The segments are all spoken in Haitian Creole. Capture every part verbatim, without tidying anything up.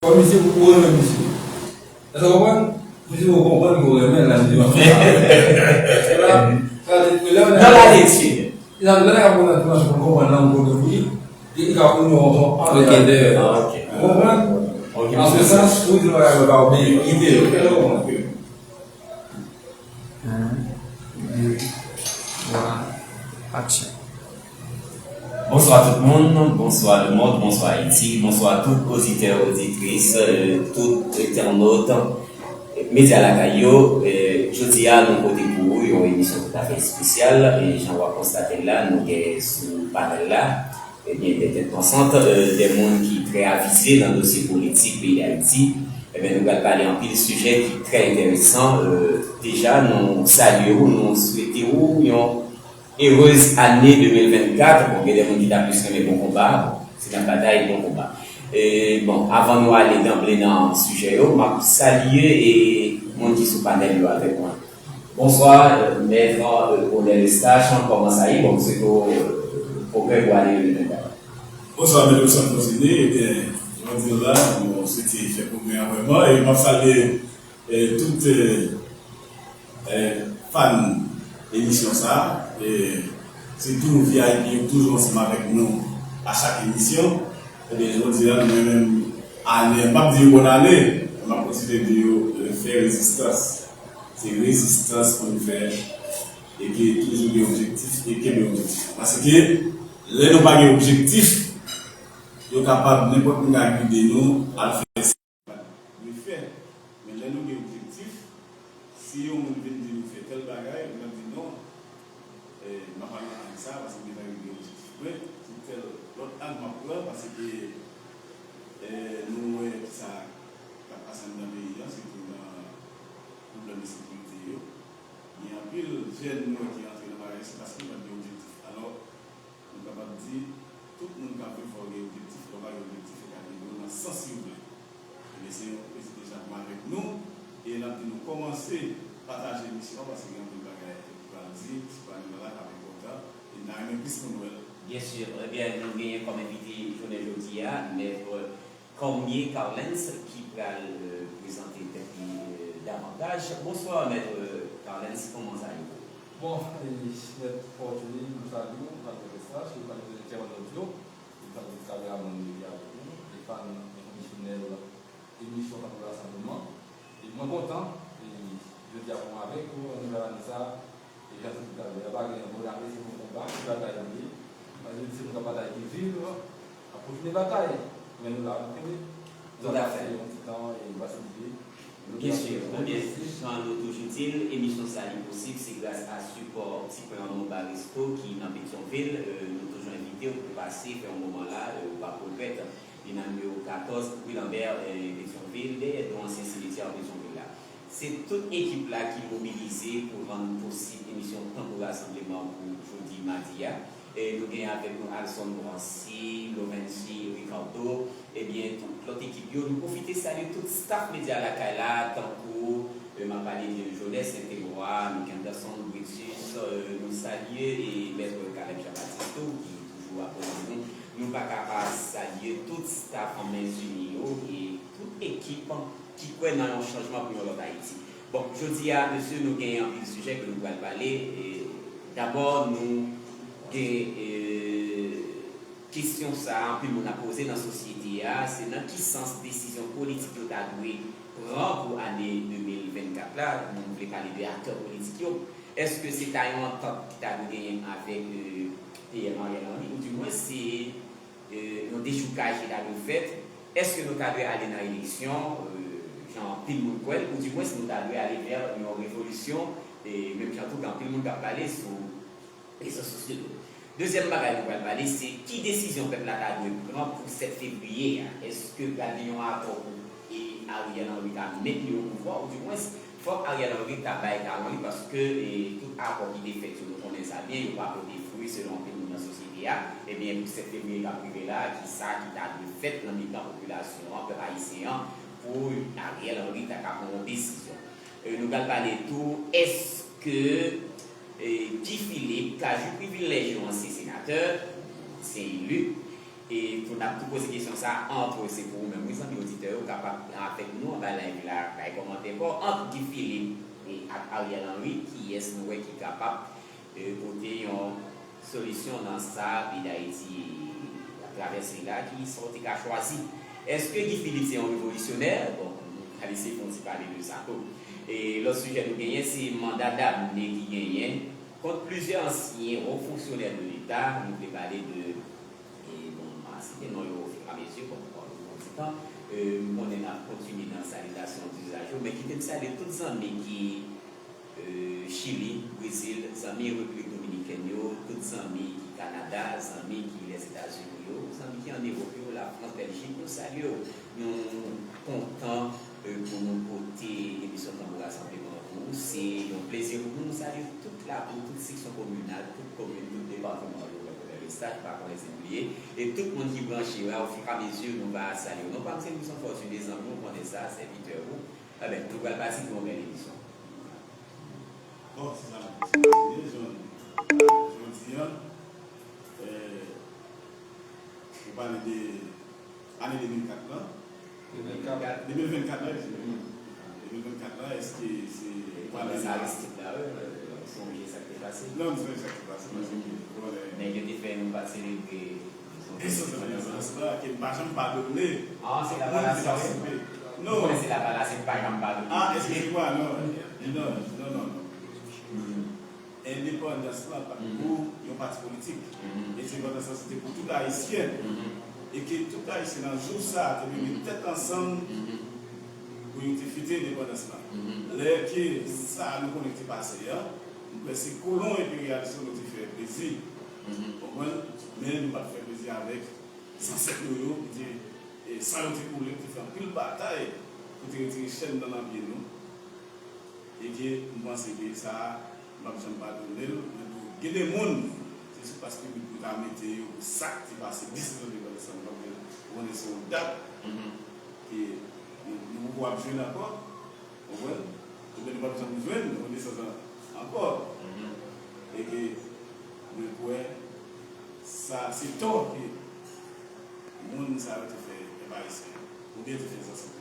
Kòm misye, ou renmen misye. Èske w konprann? Misye, ou konprann ke w renmen l, la, misye, w ap fè sa. Nan la lekti. Lè nèg ap pran nan dimanch pou l konprann nan kote pou li, li ka konn yon, yon, yon andeyò. Ou konprann? An se sans, ou di bagay yo pa obeyi. Ou fè l konprann. Bonswa tout moun, bonswa lemonn, bonswa Ayiti, bonswa tout oditè, oditris, tout entènot Medya Lakay yo. Jodi a nou pote pou ou yon emisyon toutafè espesyal. Jan w ap konstate l la, nou gen sou panèl la ebyen de tèt pansant, de moun ki trè avize nan dosye politik peyi Dayiti. Ebyen nou pral pale anpil sijè ki trè enteresan. Deja nou salye w, nou swete w yon erez ane de mil vennkat. Bon, gen de moun ki ta plis renmen bon konba. Bon, se n ap batay, bon konba. E bon, avan nou ale danble nan sijè yo, m ap salye e moun ki sou panèl yo avèk mwen. Bonswa, mèt Onèl Eustache, kòman sa ye? Bon, m swete w pwogrè pou ane de mil vennkat. Bonswa, mèt Wilson Fonsini. Ebyen, jan w di l la, nou swete fè pwogrè an vrèman. E m ap salye tout fan emisyon sa a. Sitou V I P yo ki toujou ansanm avèk nou a chak emisyon. Ebyen, jodi a, mwen menm, ane, m p ap di yo bòn ane, men m ap kontinye di yo fè rezistans. Se rezistans pou n fè epi toujou gen objektif e kenbe objektif. Paske lè nou pa gen objektif, yo kapab, nenpòt moun ka gide nou al fè sa nou pa dwe fè. Men lè nou gen objektif, si yon moun vin di nou fè tèl bagay, nou ap di non, m ap al nan ang sa paske m gentan rive objektif mwen, se tèl lòt ang m ap pran paske nou wè kisa k ap pase anndan peyi a, sitou nan pwoblèm ensekirite yo. Gen anpil jèn nou wè ki rantre nan bagay yo, se paske yo pa t gen objektif. Alò, nou kapab di, tout moun k ap viv fò yo gen objektif, lè w pa gen objektif, yo ka kenbe w nan sans yo vle. Ebyen, se yon plezi deja pou m avèk nou, e n ap di nou kòmanse pataje emisyon an, paske gen anpil bagay ki pral di sou panèl la k ap enpòtan, e n ta renmen plis moun wè l. Byen si, ebyen, nou genyen kòm envite jounen jodi a, mèt Cormier Carlens ki pral prezante tèt li davantaj. Bonswa, mèt Carlens, kòman sa ye? Bon, mèt Fortuné, nou salye w, mèt Eustache, nou salye tout entènot yo, nou salye tout kameramann yo ki avèk nou, e fan enkondisyonèl emisyon Tankou Rasanbleman. E mwen kontan, e jodi a pou mwen avèk ou, nan nouvèl ane sa a, e jan nou di talè a, pa gen bon ane, se bon konba, se batay nou ye. Paske se nou k ap batay ki viv, ap kontinye batay. Men nou la, nou kenbe. Toutafè. Yon ti tan, e nou pa sou pye. Byen si, ebyen, jan nou toujou di l, emisyon sa li posib, se gras a sipò Ti Pwen An Mou Baresto ki nan Petyonvil. Nou toujou envite w pou pase, fè yon moman la, ou p ap regrèt. Li nan nimewo katòz, Wi Lanbè, Petyonvil, dèyè do ansyen simetyè Petyonvil la. Se tout ekip la ki mobilize pou rann posib emisyon Tankou Rasanbleman pou jodi madi a. E nou gen avèk nou Alson Morancy, Lovency Ricardo, ebyen, tout lòt ekip yo. Nou pwofite salye tout staf Medya Lakay la, tankou, m ap pale de Jones Saint-Éloi, nou Kenderson Brutus, nou salye e mèt Caleb Jean-Baptiste tou, ki toujou ap reponn nou. Nou pa ka pa salye tout staf Men Ini yo e tout ekip ki kwè nan yon chanjman pou yon lòt Ayiti. Bon, jodi a, mesye, nou gen anpil sijè ke nou pral pale. Dabò, nou gen kesyon sa a, anpil moun ap poze nan sosyete a, se nan ki sans desizyon politik yo ta dwe pran pou ane de mil vennkat la, nou vle pale de aktè politik yo. Èske se ta yon antant ki ta dwe genyen avèk P M Ariel Henry, oudimwens se yon dechoukaj ki ta dwe fèt? Èske nou ta dwe ale nan eleksyon, jan anpil moun kwè l, oudimwens nou ta dwe ale vè yon revolisyon, menm jan tou gen anpil moun k ap pale sou rezo sosyo yo? Dezyèm bagay nou pral pale, se ki desizyon pèp la ta dwe pran pou sèt fevriye a? Èske pral gen yon akò pou Ariel Henry ta mentni o pouvwa, oudimwens, fòk Ariel Henry ta bay talon li, paske tout akò ki te fèt yo, nou konnen sa byen, yo pa pote fwi, selon anpil moun nan sosyete a. Ebyen, pou sèt fevriye k ap rive la, kisa ki ta dwe fèt nan mitan popilasyon an, pèp ayisyen an, pou Ariel Henry ta ka pran yon desizyon? Nou pral pale tou, èske Guy Philippe ka jwi privilèj yon ansyen senatè, ansyen eli? E pou n ap tou poze kesyon sa a, antre, se pou ou menm, wi, zanmi oditè yo, k avèk nou anba live la, bay kòmantè pa w ant Guy Philippe e ak Ariel Henry, kiyès nou wè ki kapab, e, pote yon solisyon nan sa peyi Dayiti ap travèse la, ki sa w te ka chwazi? Èske Guy Philippe se yon revolisyonè? Bon, nou ka eseye fè yon ti pale de sa tou. E lòt sijè nou genyen, se manda damne ki genyen kont plizyè ansyen wo fonksyonè de Leta. Nou vle pale de, e, bon, m a site non yo ofiramezi, bon, bon, nou pran ti tan. E, m konnen n ap kontinye nan salitasyon dizaj yo, men kite m salye tout zanmi ki, e, Chili, Brezil, zanmi Repiblik Dominikèn yo, tout zanmi ki Kanada, zanmi ki Lèzetazini yo, zanmi ki ann Ewòp yo, Lafrans, Bèljik, nou salye w. Nou kontan, e, pou nou pote emisyon Tanbou Rasanbleman pou ou. Se yon plezi pou nou. Nou salye tout lakou, tout seksyon kominal, tout komin, tout depatman yo, Lestach, pa konnen se bliye. E tout moun ki branche la, ofiramezi nou va salye w. Non pa m se Wilson Fortuné, zanmi w konnen sa, sèvitè ou. Enben, nou pral pase pou yon bèl emisyon. Bon, se sa, se sa, se sa, jodi a, eh, nou pale de ane de mil kat lan. De mil vennkat. De mil vennkat la, eskize m. De mil vennkat la, èske se, ou pale de Aristide la, wi, sonje sa k te pase. Non, m sonje sa k te pase, paske, bon, eh, nèg yo te fè nou pa t selebre nesans endepandans la, ke m pa janm padone moun ki patisipe. Non. Ou konnen se la pa la, se pa janm padone. Ah, eskize mwa, non. Non, non, non, non. Endepandans lan pa t pou yon pati politik. Endepandans lan se te pou tout Ayisyen. E ke tout Ayisyen nan jou sa a te dwe met tèt ansanm pou yo te fete endepandans lan. Lè ke sa nou konnen ki te pase a, m kwè se kolon enperyalis yo nou te fè plezi. Konprann? Men nou pa t fè plezi avèk zansèt nou yo, ki te, e, san yo te koule, ki te fè anpil batay pou te retire chèn nan nan pye nou. E ke m panse ke sa a, m p ap janm padone l, men tou, gen de moun, se sou plas piblik yo ta mete yo pou sa k te pase disèt ane pase sa, m p ap di, ou konnen se yon dat ke nou, nou poko ap jwenn ankò, konprann? Oubyen nou p ap janm jwenn renesans lan ankò. E ke mwen kwè sa se tò ke moun sa yo te fè pèp ayisyen, oubyen te fè zansèt yo.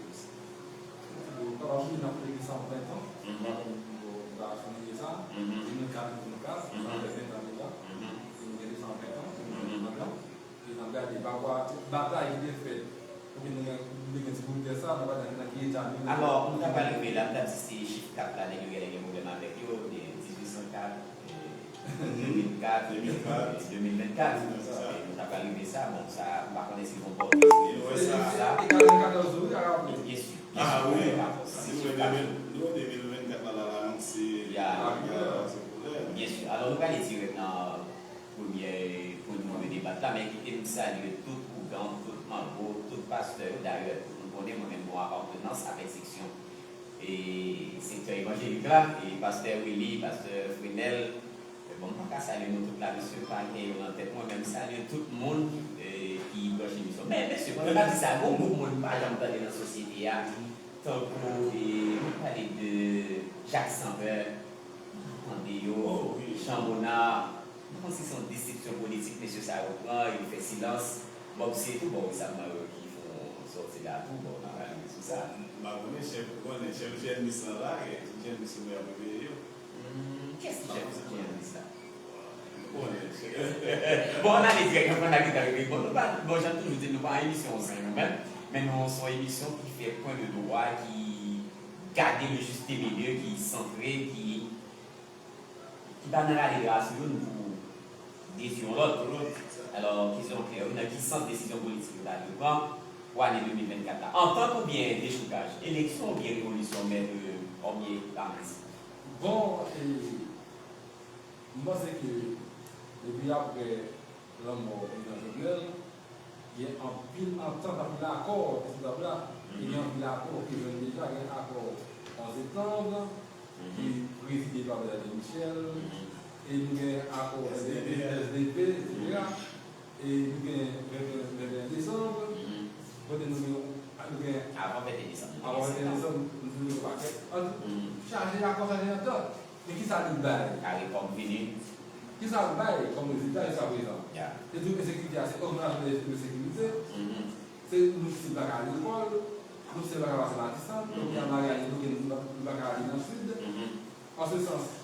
Yo kapab di n ap fete san ven tan, nou ta souliye sa, de mil kat, de mil kat, sa fè ven tan deja, nou gen de san ven tan, de mil ven tan. E n ap gade, pa rapò a tout batay ki te fèt pou ke nou gen, nou te gen ti bout tè sa, n ap gade nan ki eta nou ye. Alò, nou ta pral rive la, m ta di se chif kat la, nèg yo genlè gen pwoblèm avèk yo, de dizuit san kat, de mil kat, de mil vennkat, e nou ta pral rive sa, bon, sa, m pa konnen si bon pòte, si bon sa. E katòventkatòz tou, wi, a raple. Byen si, byen si, wi, si chif kat. Nou wè de mil vennkat la, l al anonse, se pwoblèm. Byen si. Alò, nou prale dirèk nan premyè pwen nou antre debat la, men kite m salye tout ougan, tout manbo, tout pastè yo. Dayè, nou konnen mwen menm gon apartenans avèk seksyon e sektè evanjelik la, e pastè Willy, pastè Frenel, e bon, m pa ka salye nou tout la, mesye, pa gen yo nan tèt mwen, men m salye tout moun, e, ki branche emisyon. Men, mesye, pandan n ap di sa, gon gwoup moun m pa janm tande nan sosyete a, tankou, e, nou pale de Jacques Sampeur, tande yo, Jean Monard, m panse se yon desepsyon politik mesye sa yo pran, yo fè silans. Bon, se tou bò Wesam Mario ki fè yon sòti la tou, bon, n a pale sou sa. M pa konnen chèf, ou konnen chèf G N M lan la, e tout G N M yo ap reveye yo. Hmm, kiyès ki chèf G N M la? M konnen chèf. Bon, ann ale dirèk nan fanatik la, bon, nou pa, bon, jan toujou di, nou pa yon emisyon zen nou menm, men nou se yon emisyon ki fè pwen de dwa, ki gade le juste milieu, ki santre, ki, ki pa nan rale dra sou youn pou detwi yon lòt. Alò, kesyon klè, wi, nan ki sans desizyon politik yo ta dwe pran pou ane de mil vennkat la? Antant oubyen dechoukaj? Eleksyon oubyen revolisyon, mèt, e, Orbier Lamanti? Bon, e, m panse ke depi apre lanmò prezidan Jovenel, gen anpil antant, anpil akò ki sou tab la. E gen anpil akò ki jwenn deja, gen akò onz septanm, ki prezide pa Bernadette Michel, e nou gen akò S D P, S D P, etsetera. E nou gen venteyen, venteyen desanm, kote nou gen, nou gen avan venteyen desanm, avan venteyen desanm, nou gen yon pakèt. An, chaje akò, chaje antant. Men kisa nou bay? Kare kòb vini. Kisa nou bay kòm rezilta jiskaprezan? Se tou ensekirite a, se ogmantasyon de ensekirite. Se nou ki pa ka al lekòl. Bruxelles pa ka pase Matisan, donk y a Mariani, nou gen, nou pa, nou pa ka ale nan Sid. An se sans,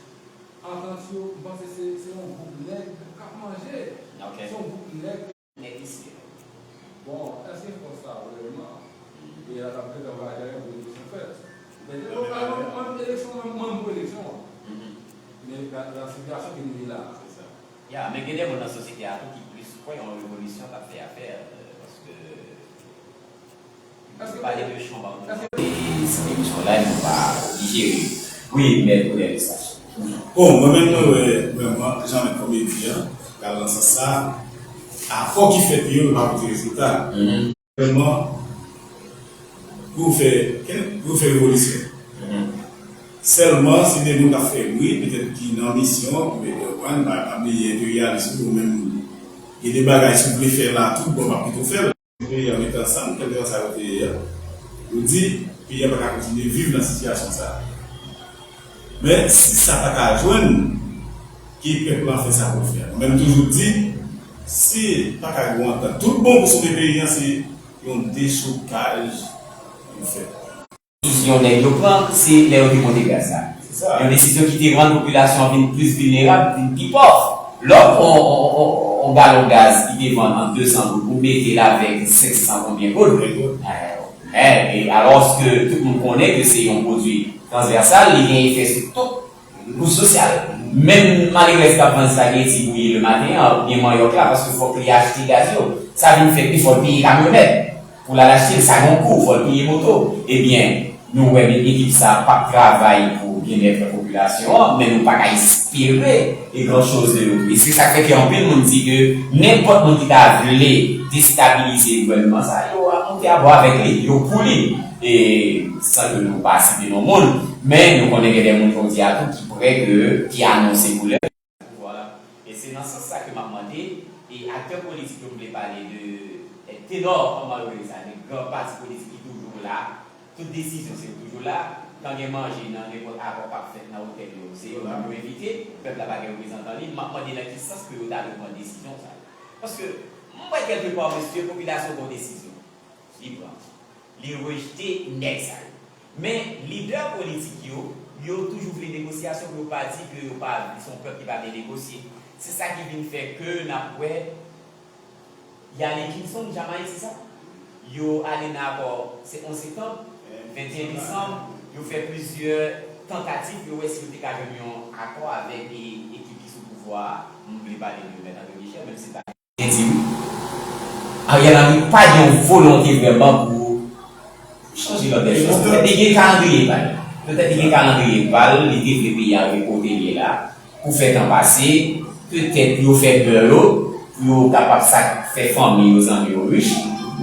antant yo, m panse se, se yon gwoup nèg k ap manje. Se yon gwoup nèg. Nèg isi. Bon, èske fòs sa vrèman? E la, t ap gentan va gen revolisyon fèt. Men, mwen, mwen, mwen, eleksyon, mwen, mwen, mwen pou eleksyon an. Men la, la sitiyasyon ke nou ye la. Ya, men gen de moun nan sosyete a tou ki plis kwè yon revolisyon k ap fè afè, euh, paske nou pale de chanm an. E si emisyon la, nou pa oblije. Wi, mèt Rodèl Eustache. Bon, mwen menm, mwen wè vrèman, jan mèt Kòmedi an pral nan sans sa, akò ki fèt yo, yo pa pote rezilta. Vrèman, pou yo fè, pou yo fè revolisyon. Sèlman, se de moun k ap fè bri, petèt ki nan misyon, pou mete yo pran, pa, pa bliye enperyalis yo, ou menm, gen de bagay, si w vle fè la, tout bon, pa pito fè l. Peyi an mete ansanm, kèlkeswa sa yo te ye a, yo di, peyi an pa ka kontinye viv nan sitiyasyon sa a. Men, si sa pa ka jwenn, ke pèp lan fè sa pou l fè. Mwen menm toujou di, si pa ka gen yon antant tout bon pou sove peyi an, se yon dechokaj pou fèt. Desizyon nèg yo pran, se lè yo te monte gaz la. Yon desizyon ki te rann popilasyon an vin plis vilnerab, vin pi pòv. Lè w pran on, on, on, on galon gaz ki te vann an de san goud, ou mete l avèk senk san konbyen goud. E, e alòske tout moun konnen ke se yon pwodui transvèsal, li gen efè sou tout kouch sosyal. Menm malegrès k ap vann espageti bouyi lematen an, oubyen manyòk la, paske fòk li achte gaz yo. Sa vin fè ke fò l peye kamyonèt pou l al achte l, sa gen yon kou, fò l peye moto. Ebyen, nou wè men ekip sa a p ap travay pou byennèt popilasyon an, men nou pa ka espere e gran choz de yo tou. E se sa k fè ke anpil moun di ke nenpòt moun ki ta vle destabilize gouvènman sa, yo ap monte abò avèk li, yo pou li. E san ke nou pa site non moun, men nou konnen gen de moun jodi a tou ki prè ke, ki anonse koulè pouvwa la. E se nan sans sa ke m ap mande, e aktè politik yo, m vle pale de, e, tenò, kòman yo rele sa, de gran pati politik ki toujou la, tout desizyon se yo toujou la, kan gen manje nan nenpòt akò k ap fèt nan otèl yo, se yo menm yo envite, pèp la pa gen reprezantan li, m ap mande nan ki sans ke yo ta dwe pran desizyon sa yo. Paske, m wè kèlke pa, mesye, popilasyon pran desizyon. Li pran. Li rejte nèg sa yo. Men, lidè politik yo, yo toujou vle negosyasyon pou yo pa di ke yo pa, se yon pèp ki pa vle negosye. Se sa ki vin fè ke n ap wè, y ale Kingston, Jamayik, se sa? Yo ale nan akò, se onz septanm, venteyen desanm, yo fè plizyè tantativ, yo wè si yo te ka jwenn yon akò avèk e-, ekip ki sou pouvwa a. M vle pale de Mèt André Michel, menm si l pa Byen di wi. Ariel Henry pa gen yon volonte vrèman pou chanje lòt dè chòz. Petèt li gen kalandriye pa l. Petèt li gen kalandriye pa l, li te vle peyi a rive kote l ye la, pou fè tan pase, petèt pou yo fè bè yo, pou yo kapab sa fè fanmi yo, zanmi yo rich,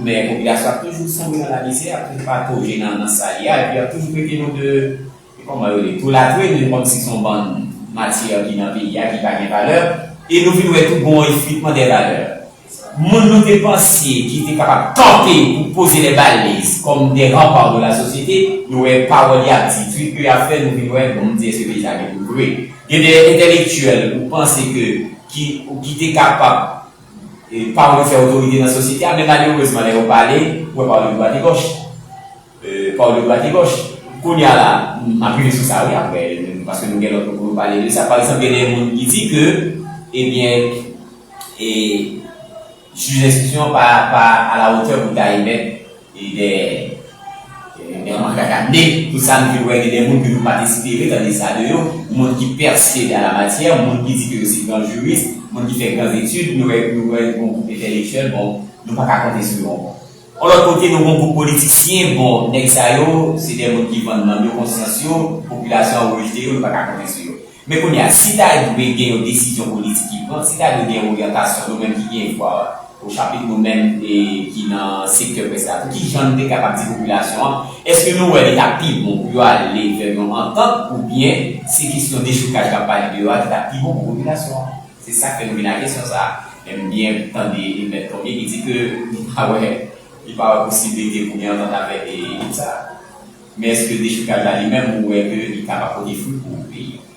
men popilasyon ap toujou sonbre nan lamizè, ap toujou patoje nan, nan sa l ye a, epi y ap toujou trete nou de E kòman yo rele? Tolatwin, kòmsi se yon bann matyè ki nan peyi a ki pa gen valè. E nou vin wè tou gon efritman dè valè. Moun nou te panse ki te kapab kanpe pou poze dè baliz kòm dè ranpa de la sosyete, nou wè pawòl y ap di, tweet ke y ap fè, nou vin wè, bon, m di, èske peyi sa gen pou l vre? Gen dè entèlektyèl ou panse ke, ki, ki te kapab, e, pawòl yo fè otorite nan sosyete a, men malerezman, lè yo pale, ou wè pawòl yo dwat e gòch. E, pawòl yo dwat e gòch. Kounye a la, m ap rive sou sa wi apre, paske nou gen lòt moun pou nou pale de sa. Pa egzanp, gen de moun ki di ke, ebyen, e, jij enstriksyon pa, pa a la wotè pou ta emèt, e, dè, e, dè makak a ne. Tout sa, nou vin wè gen de moun ke nou pa t espere tande sa de yo. Moun ki pèse dan la matyè, moun ki di ke yo se gran jiris, moun ki fè gran etid, nou wè, nou wè yon gwoup entèlektyèl, bon, nou pa ka konte sou yo ankò. Yon lòt kote, nou gen yon gwoup politisyen, bon, nèg sa yo, se de moun ki vann nanm yo, konsyans yo, popilasyon an rejte yo, nou pa ka konte sou yo. Men kounye a, si ta dwe gen yon desizyon politik ki pran, si ta dwe gen yon oryantasyon, nou menm ki gen vwa o chapit, nou menm, e, ki nan sektè près la tou, ki jan nou te kapab di popilasyon an, èske nou wè li t ap pi bon pou yo ale vè yon antant, oubyen se kesyon dechokaj k ap pale de yo a ki t ap pi bon pou popilasyon an? Se sa k fè nou vin a kesyon sa a. Men m byen tande Mèt Tonbe ki di ke li pa wè, li pa wè posiblite pou gen antant avèk ekip sa a. Men èske dechokaj la li menm, ou wè ke li kapab pote fwi pou peyi a?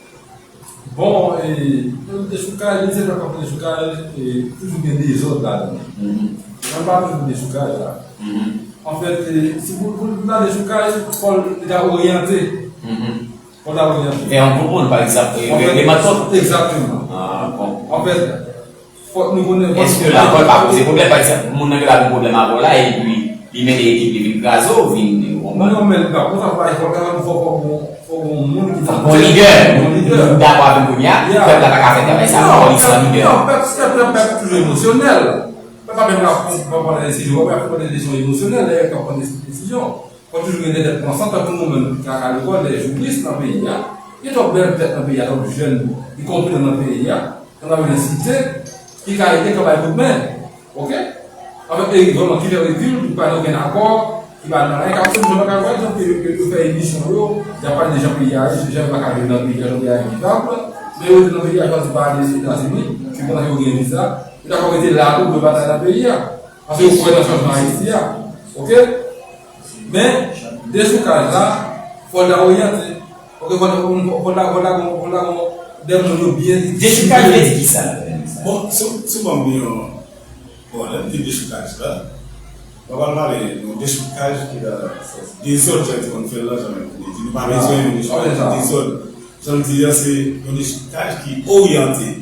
Bon, e, dechokaj, li se pa kont dechokaj, e, toujou gen dezòd ladan l. Mwen pa toujou dechokaj la. Anfèt, eh, si pou, pou, pou gade sou kay, fò l ta oryante. Mhm. Fò l ta oryante. Fè yon gwo moun, pa egzanp, e, e, e, e, Egzakteman. Ah, bon. Anfèt, fòk nou konnen. Èske la ankò pa poze pwoblèm? Pa egzanp, moun nan gen la gen pwoblèm avè w la, epi li mennen ekip li vin kraze w, vin, ou konprann? Non, men pa konsa, fò, fò, fò, fò, fò gon moun ki Fò gon lidè, gon lidè. Ou dakò avè m kounye a, pèp la pa ka fè travay sa, fò li san lidè. Non, pèp, pèp, pèp, pèp toujou emosyonèl. Pèp pa menm ka pran, pran, pran desizyon, pèp pa pran desizyon emosyonèl, lè yo pran desizyon. Fò toujou gen de tèt pansan, tankou nou menm ki ka lekòl, de jouris nan peyi a. Gen twòp bèl tèt nan peyi a, twòp jèn ki konpetan nan peyi a, nan inivèsite, ki ka ede, ka bay kout men. Oke? Avèk Eric Roland ki fè rekil, ki pa gen okenn akò, ki pa nan anyen, k ap fè jan pa ka wè, jan ke yo fè emisyon yo, y ap pale de jan peyi a ye, jan yo pa ka viv nan peyi a, jan peyi a envitab, men yo rete nan peyi a, chwazi pa ale Etazini, ki pandan yo gen viza, yo dakò rete la tou pou yo batay nan peyi a. Paske yo kwè nan chanjman Ayiti a. Oke? Men, dechoukaj la, fò l ta oryante. Oke, fò l ta, fò l ta, fò l ta, fò l ta, fò l ta, de moun yo byen. Dechoukaj vle di ki sa, la, sa? Bon, sou, sou ban m yon, bon, lè m di dechoukaj la, mwen pa pale yon dechoukaj ki la, dezòd jan yo te konn fè l la, jan yo te di, nou pa bezwen yon dechoukaj, dezòd. Jan m di a, se yon dechoukaj ki oryante.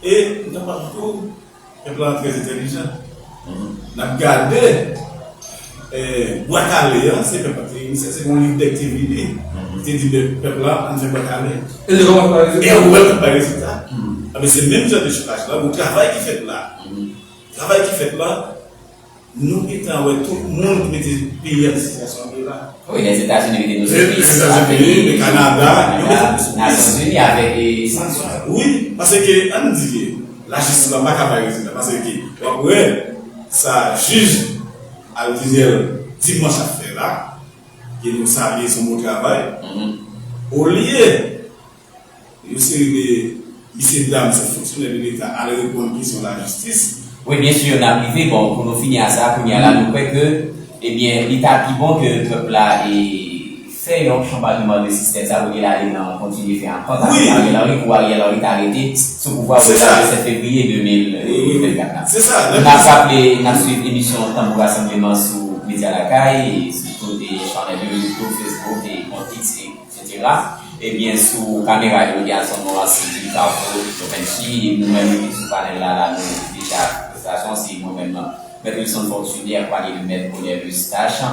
E, m ta pale tou, Pèp la trè entèlijan. N ap gade, eh, bwat ale a, se pèp la te, se, se yon liv dèk te vini. Li te di pèp la, ann fè bwat ale. E ou wè l pa bay rezilta. Anben, se menm jan dechoukaj la, bon, travay ki fèt la. Travay ki fèt la, nou gentan wè tout moun ki mete peyi a nan sitiyasyon l ye la. Wi, Lèzetazini mete nou sou lis. Lèzetazini, men Kanada, yo mete nou sou lis. Nasyonzini avèk, eh, sanksyon. Wi, paske, ann di ke lajistis la pa ka bay rezilta, paske w ap wè sa jij Aldizel Dimanch ap fè la, ke nou salye, se yon bon travay. Olye yon seri de mesye dam, se fonksyonè de Leta al reponn kesyon lajistis. Wi, byen si, n ap rive. Bon, pou nou fini a sa, kounye a la, nou kwè ke, ebyen, li ta pi bon ke pèp la, e, fè yon chanbajman de sistèm sa, olye l ale nan kontinye fè antant avèk Ariel Henry, pou Ariel Henry ta rete sou pouvwa a jodi sèt fevriye de mil vennkat la. Nou ap raple, n ap swiv emisyon Tanbou Rasanbleman sou Medya Lakay, sou tout, e, chanèl yo, YouTube, Facebook, e kont X, e etsetera. Ebyen, sou kamera yo, Gerson Morancy, Julie Carveaux, Jovenchi, e nou menm ki sou panèl la, la, nou deja prestantasyon, se mwen menm, Mèt Wilson Fortuné, akonpanye de Mèt Bonheur Eustache,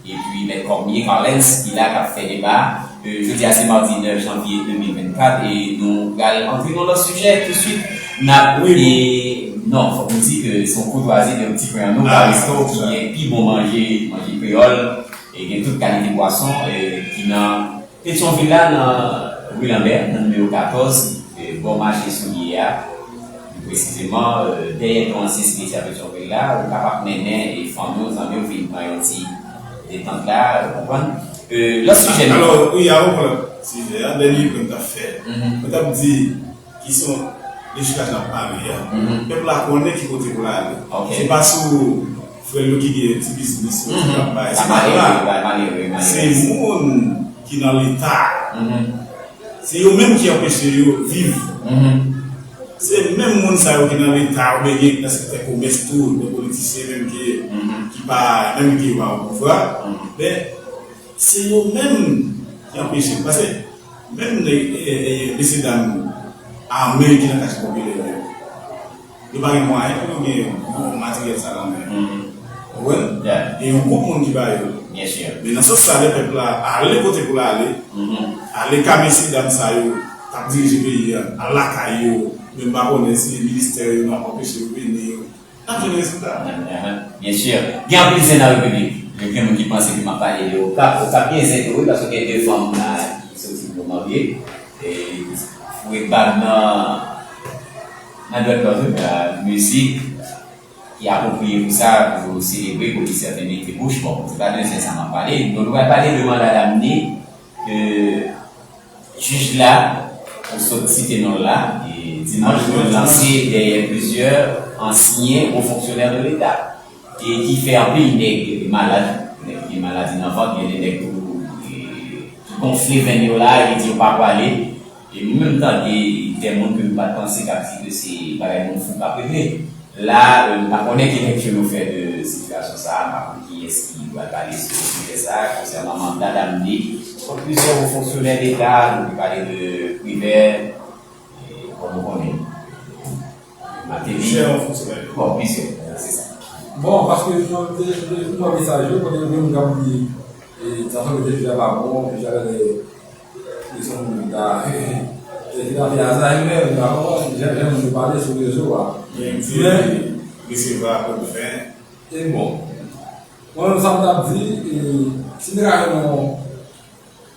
epi Mèt Cormier Carlens, ki la, k ap fè deba. E, jodi a, se madi nèf janvye de mil vennkat, e nou pral antre nan lòt sijè touswit. N ap, e, non, fòk nou di ke se yon koutwazi de yon ti frè an nou, Karisto, ki gen pi bon manje, manje kreyòl, e gen tout kalite pwason, e, ki nan Petyonvil la, nan ri Lanbè, nan nimewo katòz, e, bò mache Soulye a, pi presizeman, e, dèyè pon ansyen simetyè Petyonvil la, ou kapab mennen, e, fanmi w, zanmi w vin pran yon ti detant la, ou konprann? E, lòt sijè nou. Alò, wi, avan pou lòt sijè a, dènye pwen m t ap fè. Mwen t ap di, ki se yon dechoukaj n ap pale a. Pèp la konnen ki kote pou l ale. Se pa sou frè l yo ki gen ti biznis yo ki ap bay. Se pa la. Se moun ki nan Leta. Se yo menm ki anpeche yo viv. Se menm moun sa yo ki nan Leta, oubyen gen nan sektè komès tou, gen politisyen menm ki, ki pa, menm ki yo pa o pouvwa. Men, se yo menm ki anpeche. Paske, menm nèg, e, e, mesye dam ame ki nan katye popilè yo, yo pa gen mwayen pou yo gen bon materyèl sa nan men yo. Ou konprann? E yon gwoup moun ki ba yo. Men nan sans sa, lè pèp la ale kote pou l ale, ale ka mesye dam sa yo k ap dirije peyi a, al lakay yo, men m pa konnen si ministè yo nan anpeche yo vini, n ap jwenn rezilta. Byen si. Gen anpil zen nan repiblik. Gen moun ki panse ke m ap pale de Okap. Okap gen zen tou, wi, paske gen de fanm la ki soti pou yo marye. E foure bag nan, nan dwèt lòt, wi, men, mizik ki apwopriye pou sa, pou selebre, pou li sèten mete bouch. Bon, se pa de zen sa m ap pale. Donk, nou pral pale de manda damne, ke jij la, ou sot site non l la, e dimanch, nou lanse dèyè plizyè ansyen wo fonksyonè de Leta, e ki fè anpil nèg malad, nèg ki gen maladi nan vant, gen de nèg tou, e, ki gonfle venn yo la, e di yo pa pwale. E nou menm tande de moun ke nou pa t panse k ap di ke se bagay moun fou k ap regle. La, e, m pa konnen ki lektè nou fè de sitiyasyon sa a, m pa konn ki Ki pral pale sou sijè sa a, konsènan manda Damni kont plizyè wo fonksyonè Leta, nou te pale de Privè, e, kòm nou konnen, Mateli. Plizyè wo fonksyonè. Bon, plizyè, se sa. Bon, paske mwen te, te, te pran mesaj yo, kote yo menm k ap di, e, sa sanble te fè pa bon, deja lè, e, se yon moun ki ta, e, ki ta fè aza, e menm, ta konprann, jan, jan moun yo pale sou rezo a. Men, men, resevwa kòm fen. E bon. Mwen menm sa m t ap di, e, si n te ka jwenn yon,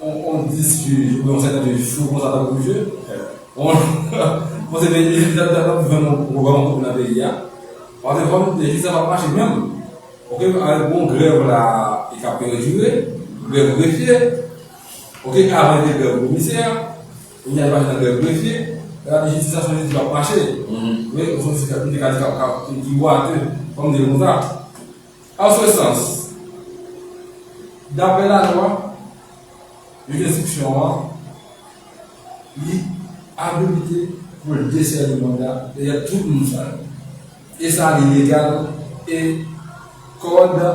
yon, yon dis jij, oubyen yon senkant jij fou konsa tankou misye, yon, yon se te, li t ap, t ap jwenn yon gwo gwo kout nan peyi a. Paske fò m di, jistis la p ap mache menm. Oke, avèk bon grèv la, e k ap perdire, grèv grefye, oke, avan te grèv komisè, kounye a li mache nan grèv grefye, lè l ap di jistis la, se yon jistis k ap mache. Wi, se yon jistis k ap, m te ka di k ap, k ap, ki watè, fò m di l konsa. An se sans, daprè lalwa, jij enstriksyon an, li abilite pou l desène manda dèyè tout moun sa yo. E sa, li legal, e kòd de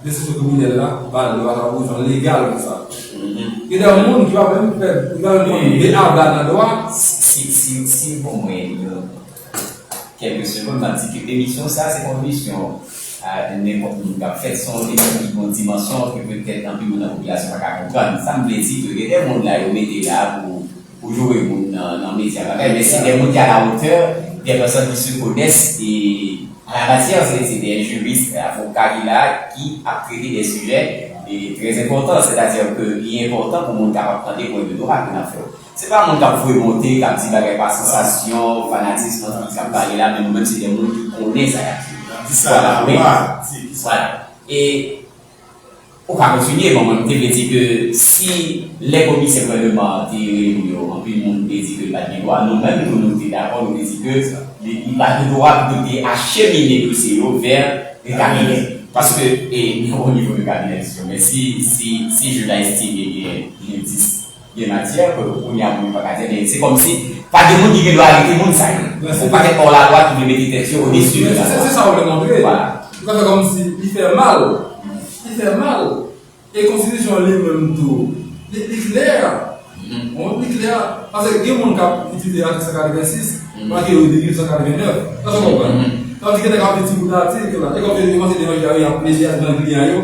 enstriksyon kriminèl la ba l dwa sa, pou rezon legal pou sa. Gen de moun ki pa menm fè, ki pa menm konn de a ba nan dwa. Si, si, si, si, bon, mwen, kèlke segonn, m ap di ke emisyon sa a, se pa yon emisyon a nenpòt moun k ap fèt, se yon emisyon ki gen yon dimansyon ke petèt anpil moun nan popilasyon pa ka konprann. Sa m vle di ke gen de moun la yo mete la pou, pou joure moun nan, nan medya bagay, men se de moun ki à la hauteur, des personnes qui se connaissent et à la matière, se, se de jiris, avoka ki la, ki ap trete de sijè, e, trè enpòtan, sètadi ke li enpòtan pou moun kapab tande pwen de dwa ke n ap fè yo. Se pa moun k ap voye monte, k ap di bagay pa sansasyon, fanatism, anti, k ap pale la, men nou menm se de moun ki konnen sa y ap di. N ap di sa la, wi. Vwala. E ou ka kontinye, bon, mwen, m te vle di ke si lè komisè gouvènman an te rele nou yo, anpil moun te di ke l pa t gen dwa, nou menm tou, nou te dakò, nou te di ke li, li pa gen dwa pou te achemine dosye yo vè le kabinè. Paske, e, o nivo de kabinè, men si, si, si jij la estime gen, gen dis gen matyè ke kounye a moun yo pa ka di, men se kòmsi pa gen moun ki gen dwa arete moun sa yo. Yon pakèt hors la loi ki vle mete tèt yo odesi de la lwa. Se sa w vle montre. Vwala. Ou ka fè kòmsi li fè mal. Li fè mal. E konstitisyon an li menm tou, li, li klè. Bon, li klè. Paske gen moun k ap itilize atik san katrevensis, malgre yo depi san katrevenèf. Èske w konprann? Sa vle di gen nèg k ap fè ti bout atik la. E kòmsi yo kòmanse devan jij la, y ap plede nan kliyan yo.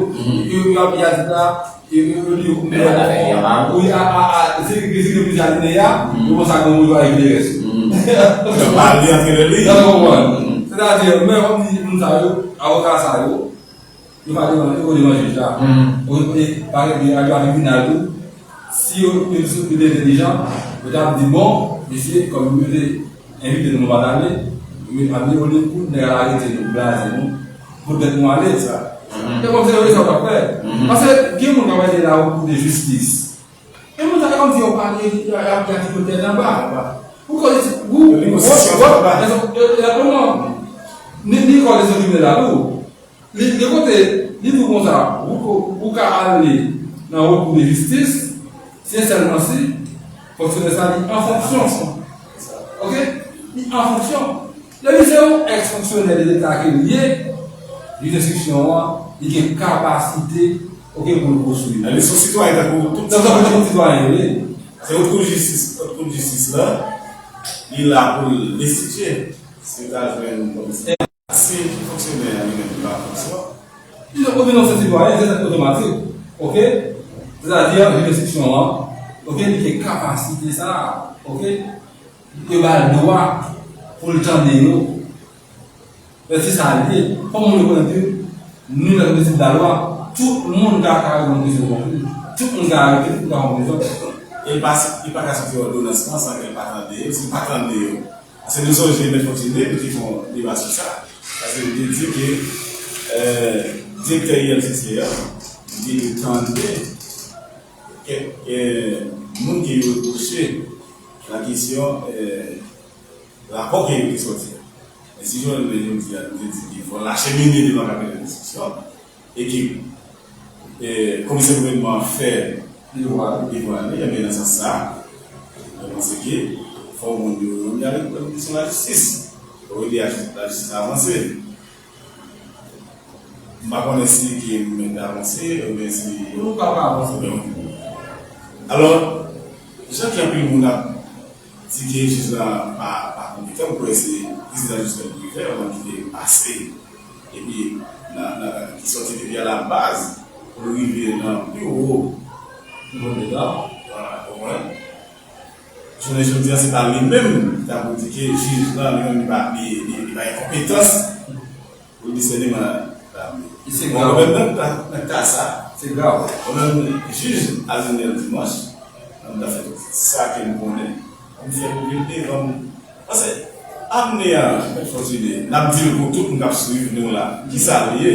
Yo, yo ap li atik la. E, e, e, li, men, wi, a, a, a, se, se, se plizyè alineya, yo konsa gen moun yo a eklere sou. Yo pa li antre nan li. Sa w konprann? Sètadi, men, kòm di moun sa yo, avoka sa yo, yo pa devan, yo pa devan jij la. Yo, e, parèt de, a, a tribinal tou, si yo, yo, yo te entèlijan, yo t ap di, bon, mesye, kòm yo te envite nou, nou pa t ale, men, a, olye pou nèg al arete nou, blaze nou, poutèt nou ale, sa. Se kòmsi se sa w t ap fè. Paske gen moun k ap rete la pou de jistis. E moun sa, se kòmsi yo pale, y ap gade yo tèt anba. Ou konnen, ou, ou, ou, egzakteman. Ni, ni kòd de sou kriminèl la tou. Li, li kote, li di w konsa, ou, ou, ou ka ale nan Haute Cour de Justice, se sèlman si fonksyonè sa li an fonksyon. Oke? Li an fonksyon. Depi se yon èks fonksyonè de Leta ke li ye, jij enstriksyon an, li gen kapasite, oke, pou l pouswiv. Li se yon sitwayen tankou tout sitwayen. Tankou tout sitwayen, wi. Se Haute Cour de Justice, Haute Cour de Justice la, li la pou l destitye. Si w ta jwenn kòm si fonksyonè a li menm li pa fonksyon. Li vin yon sitwayen, se otomatik. Oke? Sètadi, jij enstriksyon an, oke, li gen kapasite sa a. Oke? Yo ba l dwa pou l tande yo. Men se sa l ye. Fò moun yo konnen ke nou nan pwensip lalwa, tout moun ka, ka reponn kesyon konfli. Tout moun ka arete, tout moun ka fè prizon. E l pa, li pa ka soti òdonans lan san ke l pa tande yo. Si l pa tande yo, Paske nou sonje Mèt Fortuné, nou te fè yon deba sou sa. Paske nou te di ke, euh, direktè I L C C a, li te dwe tande kèk, euh, moun ke yo repwoche nan kesyon, euh, rapò ke yo te sòti a. Men si jounen jodi a, nou te di ke fò l achemine devan kabinè enstriksyon, e ke, e, komisè gouvènman an fè devwa li, ebyen, nan sans sa, mwen panse ke fò moun yo, yo ale nan kesyon lajistis. Fò ede lajistis avanse. M pa konnen si ke m mèt avanse, oubyen si... Nou ka pa avanse. Alò, jan ke anpil moun ap di ke jij la pa, pa konpetan, m kwè se prezidan jis menm ki fè, yon moun ki te pase, epi nan, nan, ki sòti depi a la baz, pou l rive nan pi wo nivo de leta. Vwala, w konprann? Jounen jodi a, se pa li menm ki ta pou di ke jij la, li menm, li pa, li, li, li pa gen konpetans pou l disène maladi. Bon, mwen menm nan, nan, nan ka sa, se grav. Mwen menm, jij Alinel Dimanche, mwen ta fè tout sa ke m konnen pou m fè pou vin devan m. Paske, ane a, Mèt Fòtine, n ap di l pou tout moun k ap swiv nou la, kisa l ye?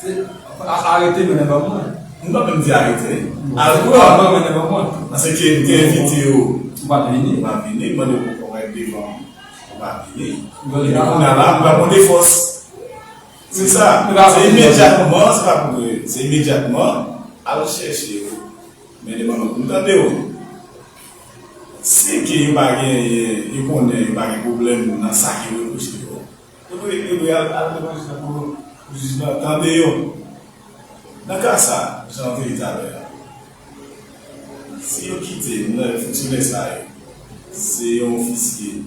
Se, a, arete mennen ban mwen. M pa menm di arete. Al pran. Mennen ban mwen. Paske m te envite yo. Ou pa t vini. Ou pa vini, m mande w pou w devan m. Ou pa vini. Epi kounye a la, m pral pran de fòs. Se sa. Se imedyatman, se pa pou, se imedyatman, al chèche yo. Men devan m, m tande w. Si ke yo pa gen, yo konnen yo pa gen pwoblèm nan sa ki repwoche yo, yo dwe, yo dwe al, al devan jij la pou, pou jij la tande yo. Nan ka sa, jan w te di talè a, si yo kite moun, fonksyonè sa yo, se yon ofisyè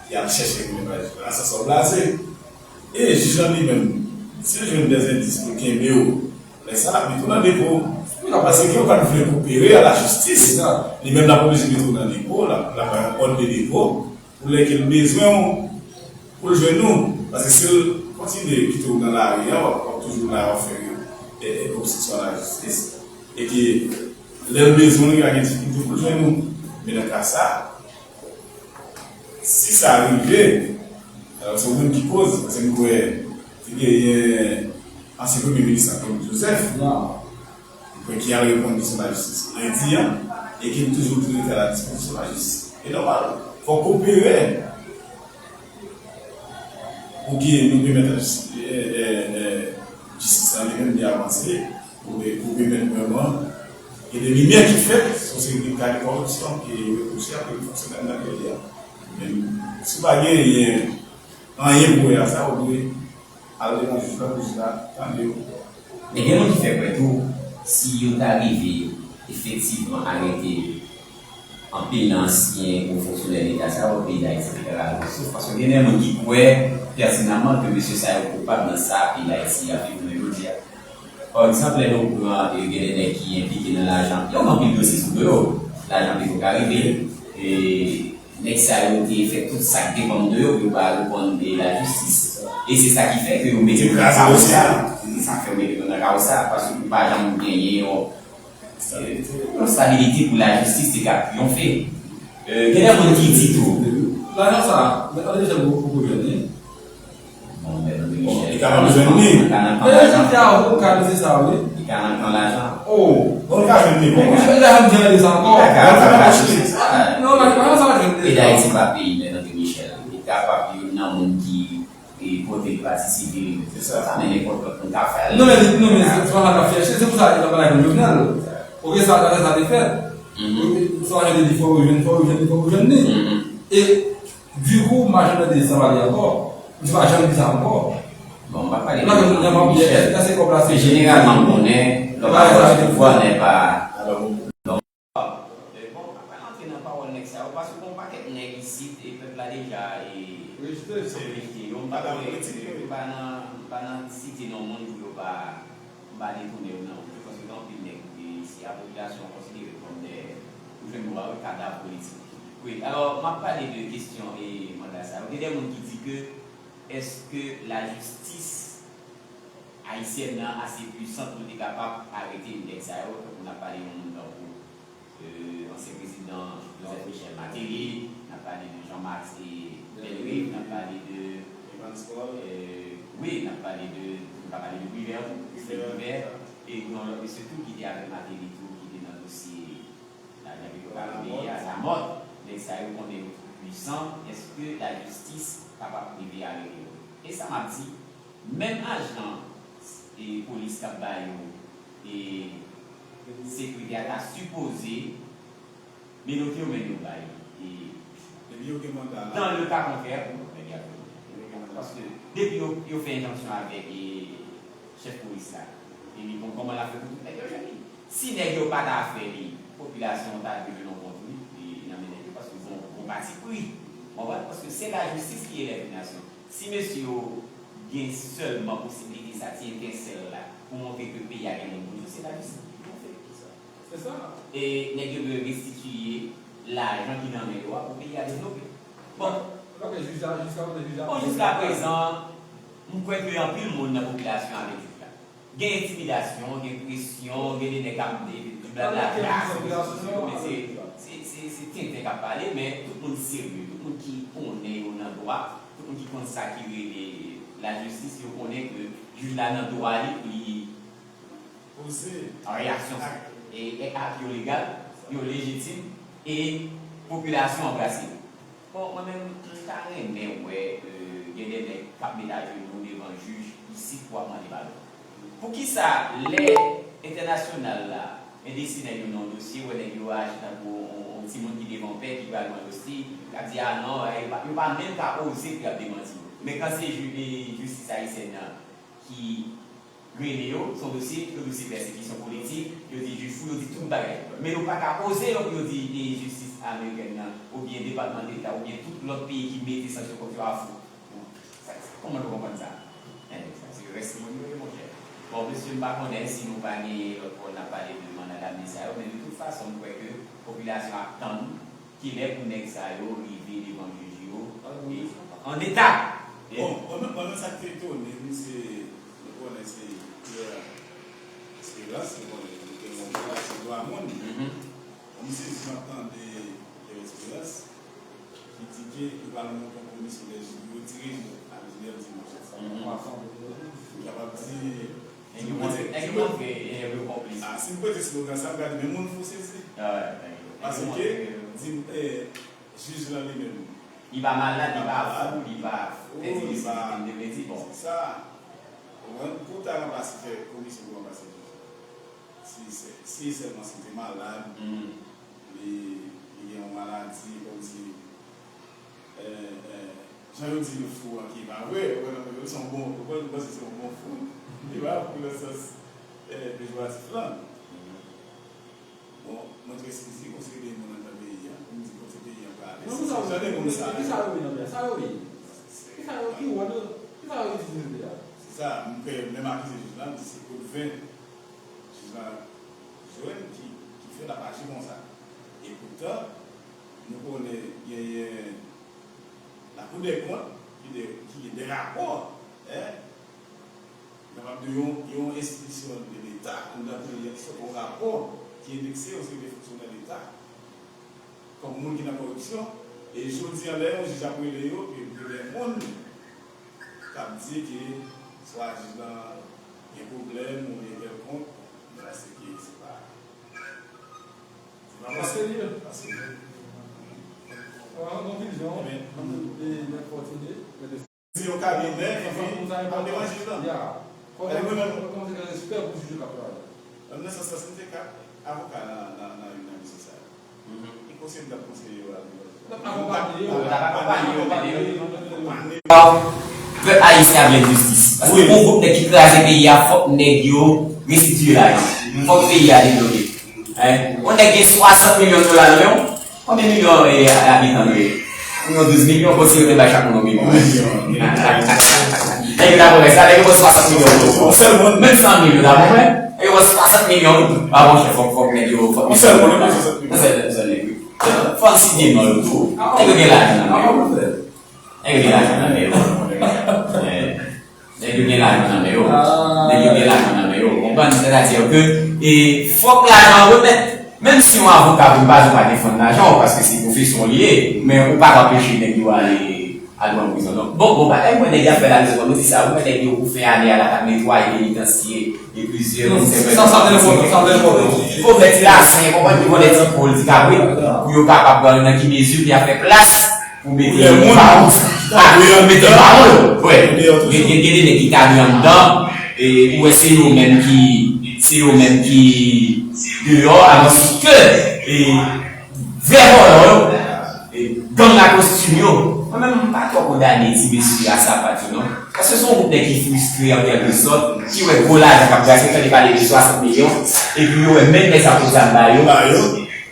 ki al chèche moun nan jij la, sa sa w blaze. E jij la li menm, si l jwenn dè endis pou l kenbe w, lè sa l ap mete w nan depo. Paske ke w pa t vle koopere a lajistis, li menm l ap oblije mete w nan depo, l ap, l ap bay yon òd de depo pou lè ke l bezwen w, pou l jwenn ou. Paske si l kontinye kite w nan lari a, w ap, w ap toujou la, w ap fè, e, e, obstriksyon a lajistis. E ke lè l bezwen w, li ka gen difikilte pou l jwenn ou. Men nan ka sa, si sa rive, alò se ou menm ki koz, paske m kwè te genyen ansyen premye minis la, Claude Joseph, m kwè ki al reponn kesyon lajistis lendi a, e ki toujou tou rete a la dispozisyon lajistis. E nòmal, fò koopere pou ke nou pèmèt jistis, e, e, e, jistis la li menm li avanse, pou, pou pèmèt vrèman gen de limyè ki fèt sou seri de ka de kòripsyon ke yo repwoche a ke fonksyonè nan peyi a. Men, si w pa genyen anyen pou wè a sa, ou dwe al devan jij la, pou jij la tande w. Men gen moun ki fè kwè tou, si yo ta rive efektivman arete anpil nan ansyen wo fonksyonè leta sa yo, peyi Dayiti te ka rale yon souf, paske gen de moun ki kwè pètinamman ke mesye sa yo koupab nan sa peyi Dayiti ap viv jounen jodi a. Pa egzanp, lè nou pran, e, gen de nèg ki enplike nan lajan, yo gen anpil dosye sou do yo, lajan Petwokaribe, e, nèg sa yo te fè tout sa k depann de yo pou yo pa reponn de lajistis. E se sa ki fè ke yo mete yo nan kawo sa. Se sa k fè yo mete yo nan kawo sa, paske ou pa janm genyen yon, e, yon stabilite pou lajistis te ka triyonfe. E, gen de moun ki di tou. Lajan sa, mèt André Michel poko jwenn li. Bon, mèt André Michel. Li kapab jwenn li. Li ka nan kan lajan. Li ka nan kan lajan. Oh. Bon, li ka jwenn li. Bon, li ka jwenn li sa ankò. Li ka jwenn li. Non, non, li pa sa jwenn li. Peyi Dayiti pa peyi mèt André Michel. Li kapab youn nan moun ki, e, pote pati sivil. Se sa. Sa, men nenpòt lòt moun ka fè l. Non, men li, non, men se, se pa sa l ap chèche. Se pou sa li t ap pale ak Jovenel. Ok, sa, sa, sa te fèt. Sa jwenn li, fò yo jwenn, fò yo jwenn li, fò yo jwenn li. E Dikou, m pa janm tande sa pale ankò. M di pa janm di sa ankò. Bon, m pa pale de André Michel. Men jeneralman, m konnen, lòm a pouvwa nè pa lòm. Bon, m pa pral antre nan pawòl nèg sa yo, paske gon pakèt nèg isit, e pèp la deja, e rejte yo. M pa nan, m pa nan site non moun pou yo pa M pa detounen yo nan wout yo, paske gen anpil nèg ki isi a, popilasyon an konsidere yo kòm de, ou jwenn mo a wi, kadav politik. Wi, alò, m ap pale de kesyon e manda sa yo. Gen de moun ki di ke, èske lajistis ayisyèn nan ase pwisan pou l te kapab arete nèg sa yo, tankou n ap pale yon moun tankou euh, ansyen prezidan Joseph Michel Martelly, n ap pale de Jean-Max e Bellerive, n ap pale de, euh, wi, n ap pale de, nou ka pale de Privert tou, Privert, e gen yon lòt mesye tou ki te avèk Martelly tou, ki te nan dosye lajan ke yo pa nan peyi a, Lamothe. Nèg sa yo konnen yo pwisan, èske lajistis kapab rive arete yo? E sa m ap di, menm ajan e polis k ap ba yo e sekirite a ta sipoze menote yo, men yo bay e epi yo gen manda la. Dans le cas contraire, pou yo pèdi ak yo. Paske depi yo, yo fè enjonksyon avèk e chèf polis la. Epi bon, kòman l ap fè pou tout nèg yo jwenn li? Si nèg yo pa ta fè li, popilasyon an ta dwe jwenn yon kont, wi, e, nan men nèg yo, paske se yon bon pati pri. Ou konprann? Paske se lajistis ki elève nasyon. Si mesye yo gen sèlman posiblite sa, ti etensèl la, pou montre ke peyi a gen moun pou yo, se lajistis ki pou fè. Se sa. E nèg yo dwe restitiye lajan ki nan men yo a pou peyi a devlope. Bon. Ok, jiska, jiska kote jij la. Bon, jiska prezan, m kwè ke anpil moun nan popilasyon avèk jij la. Gen entimidasyon, gen presyon, gen de nèg k ap di blabla, men se, se, se, se tenten k ap pale, men tout moun serye, tout moun ki konnen yo nan dwa, tout moun ki konn sa ki rele lajistis, yo konnen ke jij la nan dwa li pou li poze reyaksyon sa yo. E, e ak yo legal, yo lejitim, e popilasyon anbrase yo. Bon, mwen menm, m ta renmen wè, euh, gen de nèg k ap met ajenou devan jij isit pou ap mande padon. Poukisa lè entènasyonal la endesinen yo nan yon dosye, wè nèg yo aji tankou yon, yon timoun ki devan pè ki pral nan dosye, k ap di, "Ah non, eh, yo pa, yo pa menm ka oze pou y ap demanti yo." Men kan se ju-, e, jistis ayisyèn nan ki rele yo, se yon dosye, se yon dosye pèsekisyon politik, yo di jij fou, yo di tout bagay. Men yo pa ka oze yo pou yo di, e, jistis amerikèn nan, oubyen Depatman Deta, oubyen tout lòt peyi ki mete sanksyon kont yo a fou. Bon, sa, sa, kòman nou konprann sa? Eh, sa se rès moun yo ye, monchè. Bon, mesye, m pa konnen si nou pa gen lòt pawòl n ap pale de manda damne sa yo, men de tout fason, m kwè ke popilasyon ap tann kilè pou nèg sa yo rive devan jij yo, e, an eta. Bon, mwen menm, mwen menm, sa k te etone m, se, nou konnen se Pierre Espérance, nou konnen li te yon dwa moun. Mwen, m sezi m ap tande Pierre Espérance ki di ke yo pral monte yon komisyon dè jij pou yo dirije a Genève dimanch la. Li kapab di, nèg yo montre, nèg yo montre, e, yo konplis. Ah, si m prete slogan sa, m ka di, men moun fou sezi. Paske, di m, eh, jij lan li menm, li pa malad, li pa fou, li pa tèt li pa, li pa, li pa, li pa, li pa, bon. Se sa. Ou konprann? Pou w ta ranplase, fè komisyon pou ranplase jij la. Si, si, si sèlman si l te malad, li, li gen yon maladi, kòmsi, eh, eh, jan yo di l fou an ki pa vre, ou konprann, se yon bon, ou konprann, m panse se yon bon fou, li pa fou nan sans, eh, pejoratif lan. Bon, mwen trè sezi, konsidere moun anndan peyi a, pou m di kote peyi a prale. Non, se jan de moun sa yo. Kisa yo ye nan peyi a? Sa yo ye? Kisa yo, ki wòl yo, kisa yo itilize nan peyi a? Se sa, m kwè menm akize jij la, m di se kout ven jij la jwenn ki, ki fè l ap aji konsa. E poutan, nou konnen genyen Lakou dè kont, ki de, ki gen de rapò, en, kapab di yon, yon enstitisyon de Leta, anndan peyi a, ki sot yon rapò, ki endekse yon seri de fonksyonè Leta, kòm moun ki nan kòripsyon, e jodi a, lè yon jij ap rele yo, ke gen de moun k ap di ke swa jij lan gen pwoblèm oubyen kèlkonk, men se ke se pa, se pa serye. Pa serye. An konkizyon, e, mèt Fòtine, mèt di yon kabinè, epi ap devan jij lan. Gade mwen menm. Kòman se gen respè pou jij yo k ap travay? Menm nan sans sa, si m te ka avoka nan, nan, nan youn nan dosye sa yo, e konseye m t ap konseye yo al devan jij lan. L ap akonpaye yo. L ap akonpaye yo, akonpaye yo. Pèp ayisyen ap jwenn jistis. Paske gon gwoup nèg ki kraze peyi a, fòk nèg yo restitiye lajan. Fòk peyi a devlope. Hein? Yon nèg gen swasant milyon dola nan men w. Konbyen milyon, eh, abitan nou ye? Nou yon douz milyon, bon, si yo te bay chak moun yon milyon. Nèg yo ta pran sa, nèg yo pran swasant milyon dola. Yon sèl moun. Menm san mil yo ta pran, nèg yo pran swasant milyon dola. Ah, monchè, fòk, fòk nèg yo, fòk. Yon sèl moun, yon sèl moun. Yon sèl, yon sèl nèg, wi. Fò n site non yo tou. Nèg yo gen lajan nan men yo. Nèg yo gen lajan nan men yo. Eh. Nèg yo gen lajan nan men yo. Nèg yo gen lajan nan men yo. Ou konprann? Sètadi ke, e, fòk lajan an remèt. Menm si yon avoka vin, pa di w pa defann lajan w, paske se pwofesyon w li ye, men ou pa ka anpeche nèg yo ale, al pran prizon. Donk, bon, bon, bagay, mwen, nèg y ap fè la, nou di sa, ou wè nèg yo pou fen ane a la, k ap netwaye penitansye, e plizyè komisè. Sa, sa trè enpòtan, sa trè enpòtan. Fò mèt ti lasen, konprann, ki vòlè ti pòl, ti kabrit, pou yo kapab nan ki mezi pou y ap fè plas pou mete yon pawòl. Pou mete yon pawòl. Wi. Gen, gen, gen de nèg ki kabre anndan, e ou wè se yo menm ki, se yo menm ki deyò, alòske, e, vrè vòlò yo, e, gang a kostim yo. Mwen menm, m pa twò kondane ti mesye a sapat yo, non. Èske se yon gwoup nèg ki fristre an kèlke sòt, ki wè gwo lajan k ap gaspiye, tande pale de swasant milyon, epi yo wè menm nèg sa pran zam ba yo,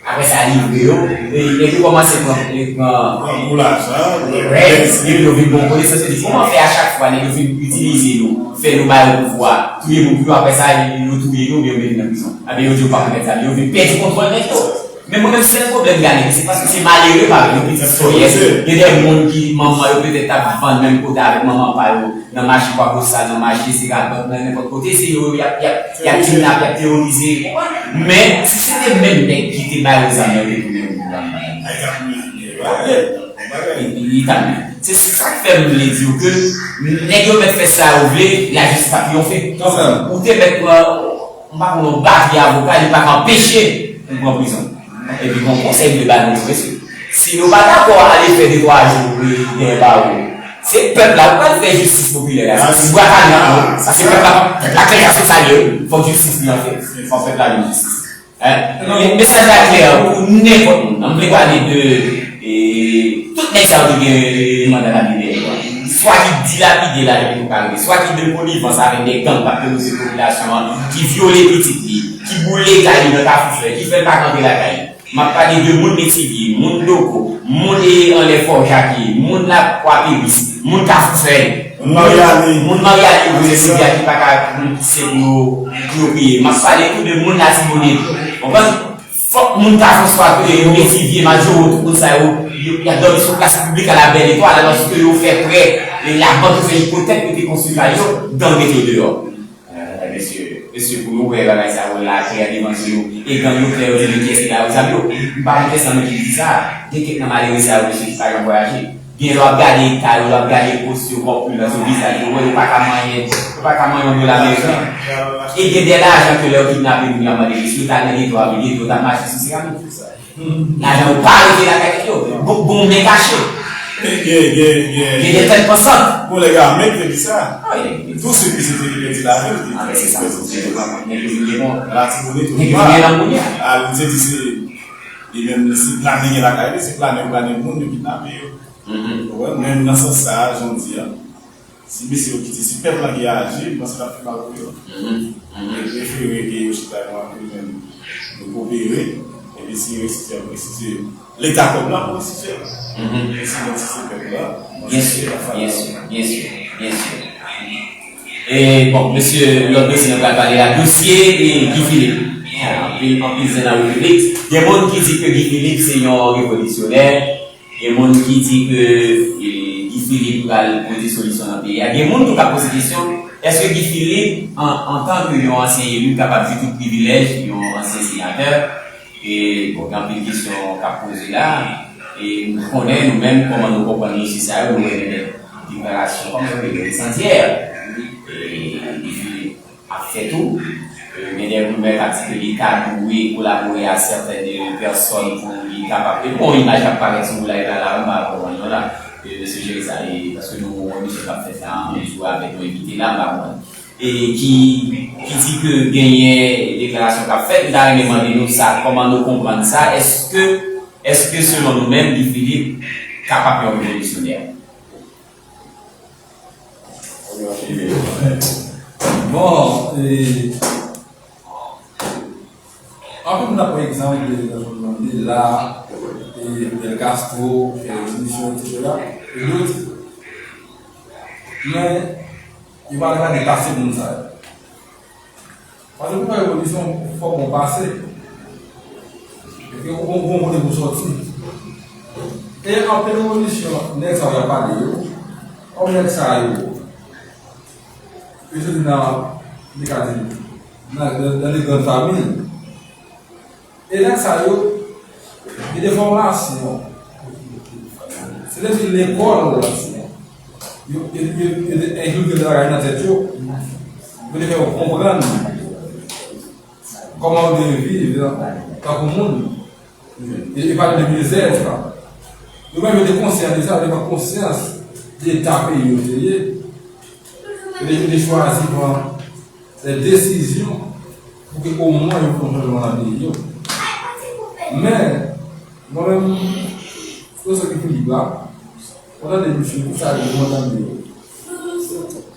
apre sa livre yo, e, epi kòmanse pran, pran, pran gwo lajan, epi yo vin bon konesans, yo di, kòman fè a chak fwa nèg yo fin itilize nou, fè nou ba yo pouvwa, touye moun pou yo, apre sa, yo touye nou, oubyen yo mete nan prizon. Ebyen, yo di yo pa konn nèg sa, yo vin pèdi kontwòl nèg yo. Men mwen menm, sèl pwoblèm m genyen, se paske se malere parèy nou, pitit soyè. Gen de moun ki, manman yo petèt t ap vann menm kote avèk manman pa yo, nan mache Kwabosal, nan mache Sirabòt, nan nenpòt kote, se yo y ap, y ap, y ap kidnape, y ap teworize, ou konprann? Men, si se te menm nèg ki te ba yo zam nan, yo te tounen yo pou zam nan. Li, li, li ta menm. Se sa k fè m vle di w ke nèg yo mèt fè sa yo vle, lajistis pa triyonfe. Ou te mèt pran, m pa konn, yon batri avoka, li pa ka anpeche ou pran prizon. Epi gon konsèy m vle ba nou tou, mesye. Si nou pa dakò ale fè de twa jou dèyè bawo, se pèp la pou al fè jistis popilè la. Se ti bwa kale nan men w. Paske pèp la, pèp la klè, se sa l ye, wi. Fòk jistis li an fèt. Fòk pèp la jwenn jistis. Hein? Men mesaj la klè pou nenpòt moun. An m vle pale de, e, tout nèg sa yo ki gen, e, manda lapi dèyè yo a. Swa ki dilapide lajan ki poko rive, swa ki de konivans avèk de gang k ap teworize popilasyon an, ki vyole pitit li, ki boule kay li nan Kafou Fè, ki fè l pa ka antre lakay li. M ap pale de moun Metivye, moun Doko, moun, e, anlè Fò Jake, moun Lakwa Peris, moun Kafou Fè, moun Maryani, moun Maryani, moun Sivya ki pa ka pran kise pou yo, pou yo peye. M ap pale tou de moun Latibonit. Konprann? Fòk moun Kafou Swa, e, Metivye, Majoro, tout moun sa yo, yo, y ap dòmi sou plas piblik a la bèl etwal, alòske yo fè prè, e, labank yo fè ipotèk, yo te konstwi kay yo, gang mete yo deyò. Eh, mesye, mesye, pou nou wè bagay sa yo la klè devan je nou. E gang yo klè, yo di men kiyès ki ba yo zam yo. M pa konn kiyès nan nou ki di sa. Gen kèk nan malere sa yo, mesye, ki pa janm vwayaje. Gen lè w ap gade eta yo, lè w ap gade pòs yo, kòpilans yo, vizaj yo, wè yo pa ka manyen, yo pa ka manyen yon dola ameriken. E gen de lajan ke lè yo kidnape moun yo ap mande mesye, yo t al nan geto a, men geto yo t ap mache sou seramik. Lajan yo pa rete lakay nèg yo. Gon, gon men kache. Gen, gen, gen, gen de tèt pansant. Gon nèg ame ki te di sa. Tou se ki se te ki pèdi lavi l. Ah, men se sa, se sa. Nèg yo vin gen bon. Latibonit tou. Nèg yo vin gen nan moun yo. Ah, li te di se, li menm, se plane gen lakay li, se plane, plane moun yo kidnape yo. Ou wè, men nan sans sa, jan w di a, si mesye yo kite, si pèp la gen aji, m panse l ap pi mal pou yo. Yo prefere ke yo chita yo antre menm, yo kopere, epi si yo resite, yo resite. Leta kòb la pou resite. Sinon, si se pèp la, m panse ke l ap fè mal. Byen si, byen si, byen si. E, bon, mesye, lòt dosye nou pral pale la, dosye, e, Guy Philippe. Anpil, anpil zen nan repiblik. Gen moun ki di ke Guy Philippe se yon revolisyonè. Gen moun ki di ke, e, Guy Philippe pral pote solisyon nan peyi a. Gen moun tou k ap poze kesyon, èske Guy Philippe, an, antanke yon ansyen eli, kapab jwi tout privilèj yon ansyen senatè? E, bon, gen anpil kesyon k ap poze la. E nou konnen, nou menm, kòman nou konprann mesye sa yo, nou wè gen de deklarasyon, kòman yo rele, ensansyè. E, Guy Philippe ap fè tou. E, gen de rimè k ap di ke li ta dwe kolabore a sèten de pèsòn pou li kapab. E bon, imaj k ap parèt sou live la, la, m pa konprann yo la. E, mesye jere sa, e, paske nou wè misye k ap fè sa, yon jou avèk yon envite la, m pa konprann. E ki, ki di ke genyen deklarasyon k ap fèt, m ta renmen mande nou sa, kòman nou konprann sa? Èske, èske selon nou menm, Guy Philippe kapab yon revolisyonè? Bon, e, anpil moun ap pran egzanp de Nelson Mandela, e, Fidel Castro, e, revolisyon, etsetera, e dòt. Men, yo pa ta gade pase moun sa yo. Paske pou fè revolisyon, fòk gon pase. Epi ou gon, gon kote pou sòti. E anpil revolisyon, nèg sa yo y ap pale yo, kòm nèg sa yo, yo soti nan, nou ka di, nan, nan, nan de grann fanmi. E nèg sa yo, gen de fòmasyon. Se depi lekòl, yo, yo, yo, yo te enkilke de bagay nan tèt yo, pou te fè yo konprann kòman yo dwe viv tankou moun. E, e pale de mizè, etsetera. Yo menm yo te konsyan de sa, yo te pran konsyans de eta peyi yo te ye. Yo te, yo te chwazi pran de desizyon pou ke omwen yo fè yon chanjman nan peyi yo. Men, mwen menm, pwofesè Guy Philippe la, mwen tande misye, tout sa yo, mwen tande yo.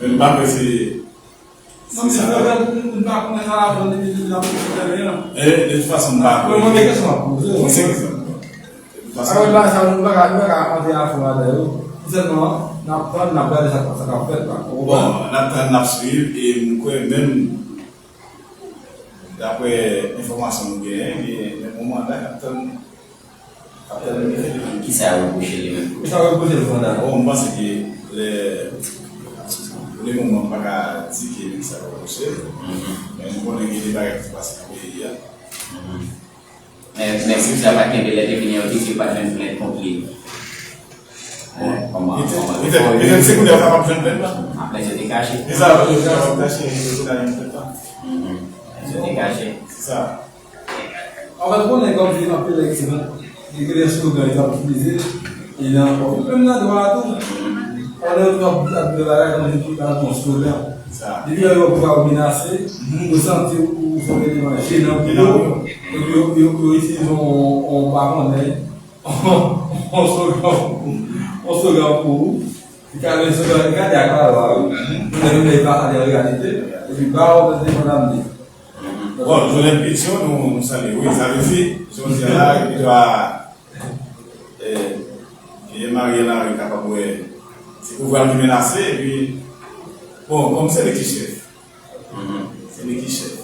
Men m pa kwè se. Non, men se sa, m pa konnen sa la, bon, depi, depi la, pou fè tèlè, non. E, de tout fason, m pa kwè. Mwen, mwen, men kesyon m ap poze. Mwen, se kesyon. De tout fason. Alò, bagay sa, nou pa ka, nou pa ka antre a fon ladan yo. Sèlman, n ap tann, n ap gade sa, sa k ap fèt la. Ou konprann? Bon, n ap tann, n ap swiv, e m kwè menm, daprè enfòmasyon nou genyen, gen, gen yon manda k ap tann. Kisa yo repwoche li menm? Kisa yo repwoche l, Fonda? Bon, m panse ke lè, pou le moman, m pa ka di ke men sa yo repwoche l. Men m konnen gen de bagay ki pase nan peyi a. Men, men si sa pa kenbe lè te vini, yo te di yo pa t jwenn plent kont li. Bon, kòman, kòman? Petèt, petèt se kounye a yo kapab jwenn plent la. Apre, yo te kache. Se sa, yo te kapab kache, yo te jwenn plent la. Yo te kache. Se sa. Anfèt, ou konnen kòm se anpil nèg ki gen de slogan yo t ap itilize, e nan, menm nan dwa a tou, pandan yo t ap di bagay, kòm se tout la yon slogan. Depi lè yo wè pouvwa yo menase, yo santi ou se yon eleman jenan pou yo, epi yo, yo, yo itilize yon, yon, pa konnen, yon slogan, yon slogan pou ou. Li ka vin sou gade ak pawòl, wi. Moun nan menm lè li pa ale an reyalite, epi ba w, se te kondamne. Bon, Jovenel Pétion, nou, nou salye, wi. Sa vle di, jodi a la, epi dwa, eh, Ariel Henry kapab wè, se pouvwa l ki menase, epi, bon, kòm se li ki chèf, se li ki chèf.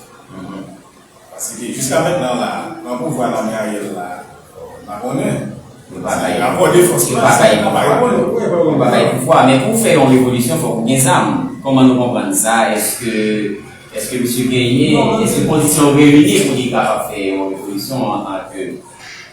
Paske jiska mentnan la, pran pouvwa nan men Ariel la, m pa konnen. Yo pa bay, rapò de fòs yo pa bay pouvwa. Yo pa bay pouvwa, men pou w fè yon revolisyon, fòk ou gen zam. Kòman nou konprann sa? Èske, èske misye genyen, èske kondisyon yo reyini pou li kapab fè yon revolisyon antanke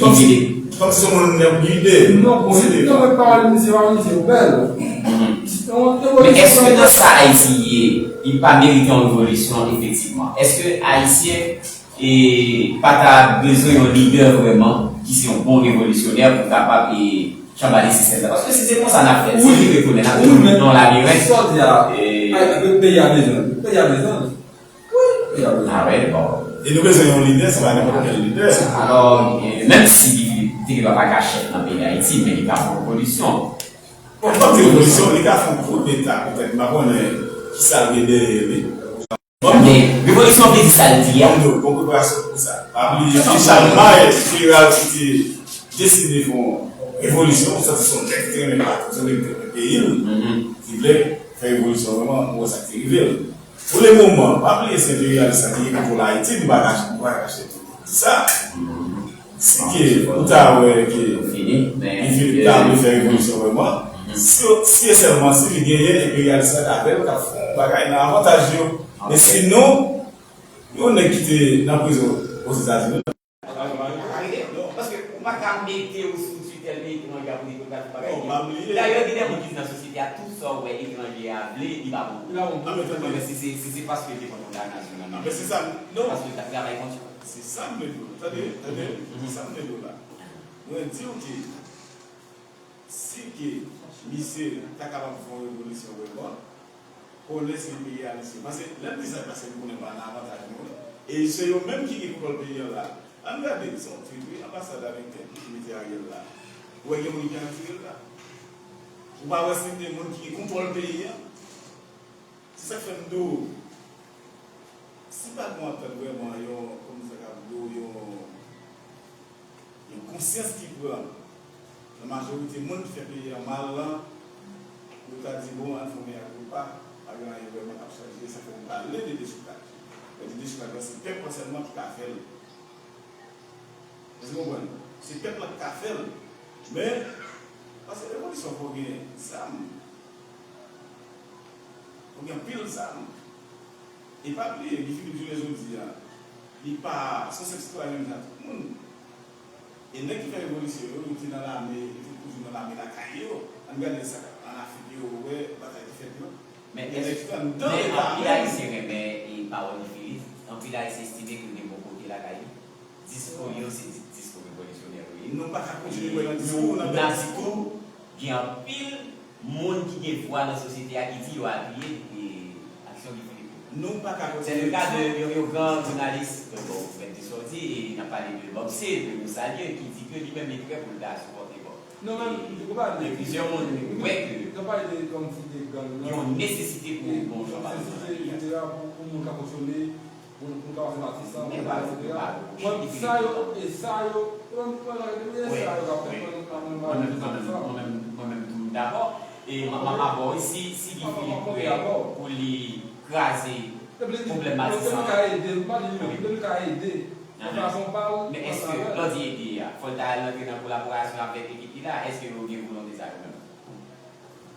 Kòmsi se yon moun nèg gide. Non, bon, se li nan mwen pale, misye pa misye, ou bèl. Men èske nan sa Ayiti ye, li pa merite yon revolisyon efektivman? Èske Ayisyen e pa ta bezwen yon lidè vrèman ki se yon bon revolisyonè pou kapab e chanbale sistèm sa? Paske si se konsa n ap fè, si li retounen, n ap toujou nan labirent. Sa w di a, peyi a bezwen l. Peyi a bezwen l. Wi, peyi a bezwen l. Ah ouais, bon. E nou bezwen yon lidè, se pa nenpòt kèl lidè. Alò, menm si li te gen dwa pa ka chèf nan peyi Dayiti, men li ka fè yon revolisyon. Bon, m p ap di revolisyon, li ka fè yon koudeta petèt, m pa konnen kisa l gen dèyè li. Men revolisyon vle di sa l di a. Bon preparasyon pou sa. Pa bliye se Chalmay Jeneral ki te deside fè yon revolisyon, ou santi se yon nèg ki te renmen patri, se yon nèg ki te renmen peyi l, ki vle fè revolisyon vrèman, ou wè sa k te rive l. Pou le moman, pa bliye se enperyalis la ki gen kontwòl Ayiti, nou pa ka, nou pa ka kache tout sa. Si ke ou ta wè ke Guy Philippe ta vle fè revolisyon vrèman, si, si e sèlman si li genyen enperyalis la avè l k ap fè yon bagay nan avantaj yo. Men sinon, yon nèg ki te nan prizon Ozetazini. Paske ou pa ka mete w sou titèl peyi etranje a pou li konn gade bagay. Dayè, gen de moun ki di nan sosyete a, tout sa w wè etranje a vle, li pa bon. Li pa bon. Mwen, si se, si se paske te konn yon danasyonal, paske l t ap travay kont yo. Se sa m vle di w. Tande, tande, se sa m vle di w la. Mwen di w ke si ke misye ta kapab fè yon revolisyon vrèman, konnen se peyi a misye. Paske lè m di sa, paske m konnen pa nan avantaj nou. E se yo menm ki gen kontwòl peyi a la. Ann gade, se yon tweet, wi, anbasad ameriken ki mete Ariel la. Ou wè gen moun ki ann tire l la. Ou pa wè se de moun ki gen kontwòl peyi a. Se sa k fè m di w, si pa gen yon antant vrèman, yon, kòman sa ka di w, yon, yon konsyans ki pran nan majorite moun ki fè peyi a mal lan, pou yo ta di, bon, ann fè yon mea culpa, pa gen anyen vrèman k ap chanje, sa fè m pale de dechoukaj. Mwen di dechoukaj la, se pèp la sèlman ki ka fè l. Èske w konprann? Se pèp la ki ka fè l. Men, paske revolisyon fò w gen zam. Fò w gen anpil zam. E pa bliye, Guy Philippe jounen jodi a, li pa, se yon senp sitwayen menm jan ak tout moun. E nèg ki fè revolisyon yo, yo te nan lame, yo te toujou nan lame lakay yo. Ann gade sa k ap an Afrik yo, ou wè batay ki fèt yo. Men gen nèg ki t anndan Leta menm. Anpil Ayisyen renmen e pawòl Guy Philippe. Anpil Ayisyen estime ke l gen bon kote lakay li. Diskou li yo se di-, diskou revolisyonè yo ye. Nou pa ka kontinye kwè nan diskou, nan bèl diskou. N ap di tou, gen anpil moun ki gen vwa nan sosyete a ki di yo apiye, e, aksyon Guy Philippe yo. Nou pa ka kontinye. C'est le cas de yon, yon gran jounalis, bon, ou mèt di sa w di, e n ap pale de Bob Seale, ke nou salye, ki di ke li menm li prè pou l ta sipòte Bob. Non, men, e, ou pa gen plizyè moun ki kwè ke gen yon nesesite pou bon jan pa de jounalis, etsetera, pou, pou moun ka fonksyone, pou, pou ka pase matrisan, etsetera. Bon, sa yo, e sa yo, mwen, mwen, mwen, mwen, mwen, mwen, mwen, mwen, mwen menm, mwen menm, mwen menm tou m dakò. E m ap, m ap avè w, si, si Guy Philippe prè pou li kraze pwoblèm matrisan. Depi l ka ede, m pa di li menm, depi l ka ede, nan fason pa ou. Men èske lè w di ede a, fò l ta al rantre nan kolaborasyon avèk ekip li la, èske yo gen volonte sa yo menm?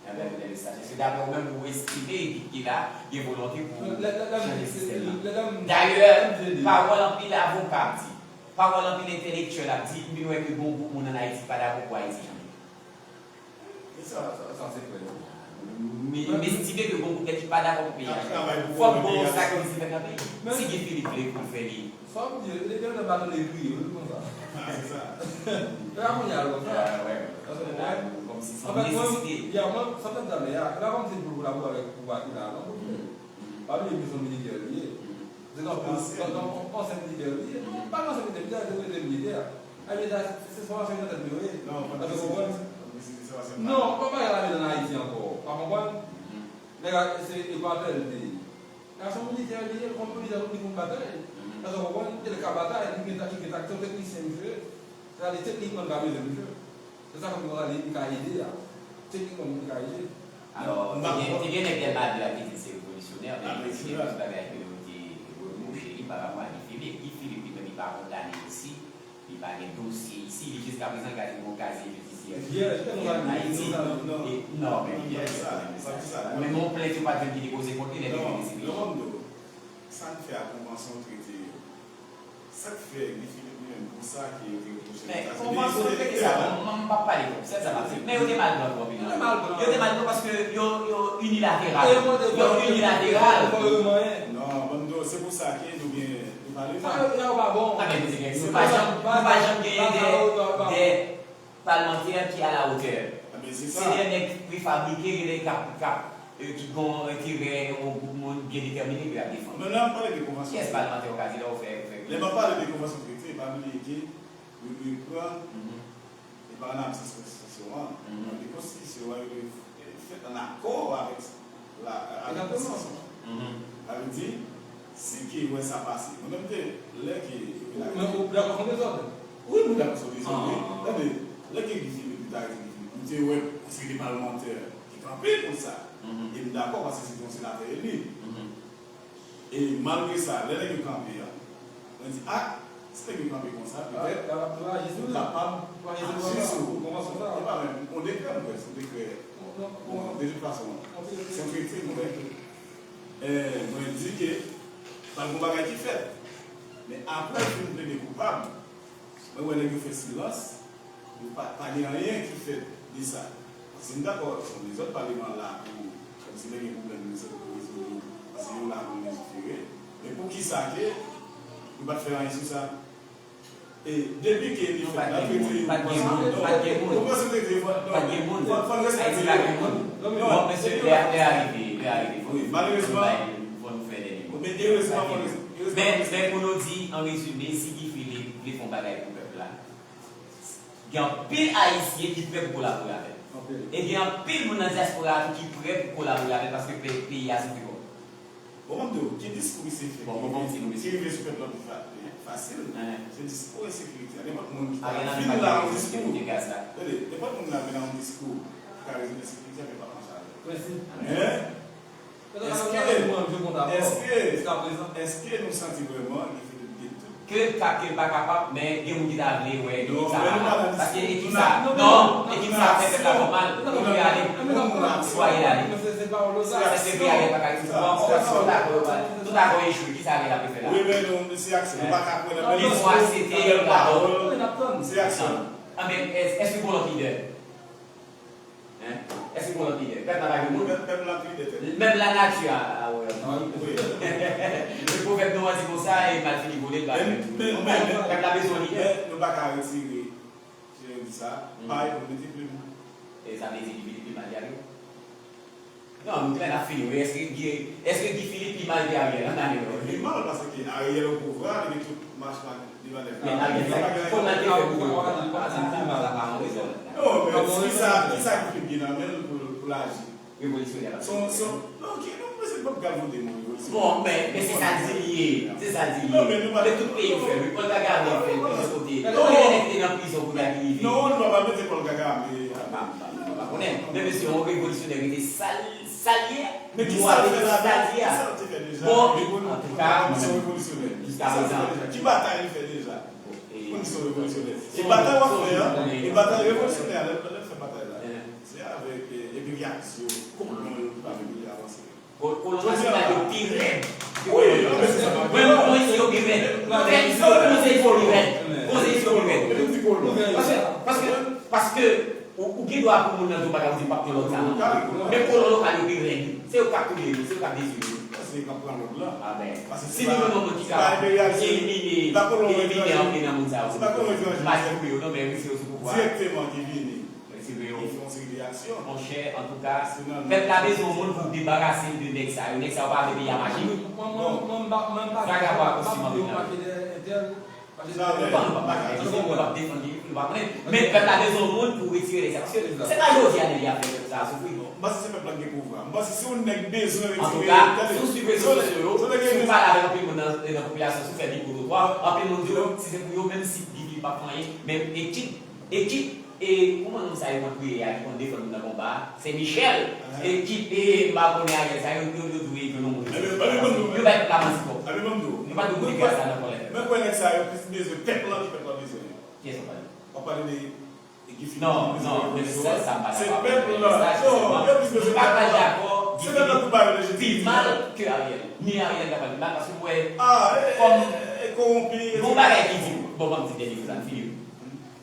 Nan pèmèt de mesaj. Èske daprè ou menm ou estime ekip ki la gen volonte pou chanje sistèm nan? Dayè, pawòl anpil avoka ap di, pawòl anpil entèlektyèl ap di, m vin wè ke gon gwoup moun ann Ayiti pa dakò pou Ayiti chanje. E sa, sa, sa se kwè. M, m estime ke gon gwoup nèg ki pa dakò pou peyi a chanje. Fòk gon sakrifis fèt nan peyi. Si Guy Philippe vle pou l fè li. Sa w di, li gen nan baton li kriye, wi, konsa. Ah, se sa. E pa kounye a l konsa. Paske mwen, kòmsi se yon nesesite. Ya, mwen, sa m t ap di a, e pa kòmsi pou l kolabore avèk pouvwa ki la, non, pou di. Pa bliye ke se yon militè li ye. Se yon ansyen militè li ye. Pa yon ansyen militè, militè, se militè. A, militè, se, se fòmasyon nan tèt li yo ye. Èske w konprann? Non, pa bagay la vin ann Ayiti ankò. Pa konprann? Nèg la, se Ekwatè li te ye. Gason militè li ye, kòm militè, li konn batay. Èske w konprann? Li te ka batay, li gen ta-, li gen taktik, se yon teknisyen misye ye. Sa vle di teknikman li pa bezwen misye. Se sa k ap di konsa li, li ka ede a. Teknikman li ka ede. Alò, te gen, te gen nèg Dèlma de a ki di l se revolisyonè, men se plis bagay ke yo te repwoche li pa rapò a Guy Philippe. Guy Philippe li menm li pa kondane isi, li pa gen dosye isi, li jiskaprezan li ka di l gon kazye jidisyè an Ayiti. Non, men li gen sa. Men yon plent yo pa t menm ki depoze kont li lè li vin isit. Sa n fè ak konvansyon trete yo? Sa k fè Guy Philippe li menm konsa ke yo te repwoche l? Men konvansyon trete sa, bon, m p ap pale twòp, sèl sa m ap di. Men yo te mal pran twòp, wi. Yo te mal pran paske yo, yo inilateral. Yo inilateral. Non, ban m di w, se pou sa ke nou gen, nou pale mal. Sa yo pa bon. Nou pa janm, nou pa janm genyen de, de palmantè ki alawotè. Se de nèg prefabrike, de nèg k ap, k ap, ki gen yon enterè yon gwoup moun byen detèmine pou y ap defann. Kiyès palmantè ou ka di lè ou fè, ou fè. Lè m ap pale de konvansyon trete, pa bliye ke yo dwe pran, e pa an absans konstitisyon an, paske konstitisyon an yo dwe fèt an akò avèk la, avèk konstitisyon an. Sa vle di, si ke yo wè sa pase, mwen menm te, lè ke yo vin arete. Men ou dakò s on dezòd? Wi, nou dakò s on dezòd, wi. Tande, lè ke Guy Philippe, yo te arete Guy Philippe, nou te wè yon seri de palmantè ki kanpe kont sa. E m dakò, paske se te yon senatè eli. E malgre sa, lè nèg yo kanpe a, mwen di, a, si nèg yo kanpe konsa, petèt, nou kapab aji sou, se pa menm, yon dekrè m kwè, se yon dekrè, bon, de tout fason, se yon trete m kwè, mwen di ke, pral gon bagay ki fèt, men apre l fin plede koupab, mwen wè nèg yo fè silans, yo pa, pa gen anyen ki fèt de sa. Si n dakò, se yon dezòd paleman an la pou, kòmsi lè gen pwoblèm, yo se pou rezoud li, paske yo la pou lejifere. Men poukisa ke yo pa t fè anyen sou sa? E depi ke li fèt la, trete yo konsa, non, ou panse trete yo, non, fò n respekte yo. Bon, mesye, lè a rive, lè a rive, fò nou bay, fò nou fè dènye mo. Men erezman, fò n respekte. Men, men pou nou di, an rezime, si Guy Philippe vle fè yon bagay pou pèp la, Gen anpil Ayisyen ki prè pou kolabore avè l. E gen anpil moun nan dyaspora a tou ki prè pou kolabore avè l paske peyi a soufri twòp. Bon, ban m di w, ki diskou misye fè ki rive sou pèp la pi fasil, se diskou ensekirite a. Nenpòt moun ki ta vin la yon diskou, tande, nenpòt moun ki ta vin la yon diskou ki ka rezoud ensekirite a, men l p ap mache avè l. Men, Èske, èske, èske nou santi vrèman Guy Philippe gen tout? Ke l ka, ke l pa kapab, men gen moun ki ta vle wè ekip sa pa la. Paske ekip sa, non, ekip sa fè pèp la fè mal. Yo dwe ale. Sitwayen ale. Sa se vre, ale pa ka ekip sa. Bon, tout akò yo pa, tout akò echwe, kisa ke l ap refè la? Wi, men nou, se aksyon. Nou pa ka kwè nan bèl diskou, nan bèl pawòl. Se aksyon. Anben, èske gon lòt lidè? Hein? Èske gon lòt lidè? Pèp la pa gen moun? Pèp la pi lidè tèt. Menm lanati a, a wè. Wi. Pwovèb nou an di konsa, e mal fini vole, l pa fè tou. Men, men, men, pèp la bezwen lidè. Men nou pa ka retire, jan yo di sa, pay pou mete plim. E sa vle di Guy Philippe pi mal ke Ariel? Non, nou klè n ap fini wi. Èske Guy, èske Guy Philippe pi mal ke Ariel? Ann ale non. Li mal paske Ariel o pouvwa, li gen tout mach manèv. Men Ariel fè, kòman l te fè pou fè yon pa antre zòn nan? Non, men kisa, kisa ki fè gen nan men l pou, pou l aji? Revolisyonè la. Se yon, se yon, non, ki, non, men se pèp k ap vote m yon revolisyonè. Bon, men, men se sa l di l ye. Se sa l di l ye. Men tout peyi yo fè, wi. Paul Kagame fè l, plizyè kote. Konbyen nèg ki te nan prizon kounye a ki rive? Non, nou pa pral mete Paul Kagame. M pa, m pa, m pa konnen. Men mesye, yon revolisyonè rete sa l, sa l ye. Men kisa l fè ladan? Kisa l te fè deja? Bon, antouka, mwen menm, jiskaprezan. Ki batay li fè deja? Moun ki se yon revolisyonè. E batay w ap fè an, e batay revolisyonè a, lè, lè l fè batay la, se avèk, e, epi reyaksyon kolon yo ki pa vle avanse. Kolon nasyonal yo pi rèd ke kolon entènasyonal. Mwen, mwen, isi yo pi rèd. Frè, isi yo, koze isi yo pi rèd. Koze isi yo pi rèd. Paske, paske, paske, Ou, ou gen dwa pou moun nan di w bagay, ou di m p ap pran lòd sa non. Men kolon lokal yo pi rèd. Se yo k ap touye nou, se yo k ap detwi nou. Paske yo k ap pran lòd la. Amen. Si nou jwenn yon moun ki kapab elimine, elimine anpil nan moun sa yo, m pa detwi yo non, men retire yo sou pouvwa. Direkteman ki vini. Retire yo. Ki fè yon seri de aksyon. Monchè, antouka, pèp la bezwen yon moun pou debarase l de nèg sa yo. Nèg sa yo pa vle peyi a mache. Mwen, mwen, mwen, m pa, mwen pa, vagabon ak kostim an menm nan. Jamè. Nou pa, nou pa, nou pa, nou pa defann li, nou pa konnen. Men pèp la bezwen yon moun pou retire nèg sa. Paske se pa jodi a nèg yo ap fè pèp sa a soufri. M panse se pèp la ki gen pouvwa. M panse si yon nèg bezwen retire, tande, si w swiv rezo sosyo yo, si w pale avèk anpil moun nan, nan popilasyon, si w fè mikwo twotwa, anpil moun di w, si se pou yo, menm si Guy Philippe pa fè anyen, men ekip, ekip, e, kòman nonm sa yo konn kriye a, ki konn defann moun nan konba a, se Michel, ekip, e, m pa konnen Ariel, sa yo, yo, yo dwe jwenn yon moun. Yo bay pèp la manti twòp. Yo pa dwe moute gaz la nan kòlè. Mwen kwè nèg sa yo plis bezwen pèp la ki pèp la bezwen yo. Kiyès w ap pale? W ap pale de Guy Philippe. Non, non, men se sèl sa m pa dakò avè w. Se pèp la. Non, yo plis bezwen pèp la. Se pèp la pou ba yo lejitimite. Pi mal ke Ariel. Ni Ariel ta pral pi mal paske w wè kòm e kowonpi. Gon bagay ki di, bon, ban m di dènye kou sa, m fini.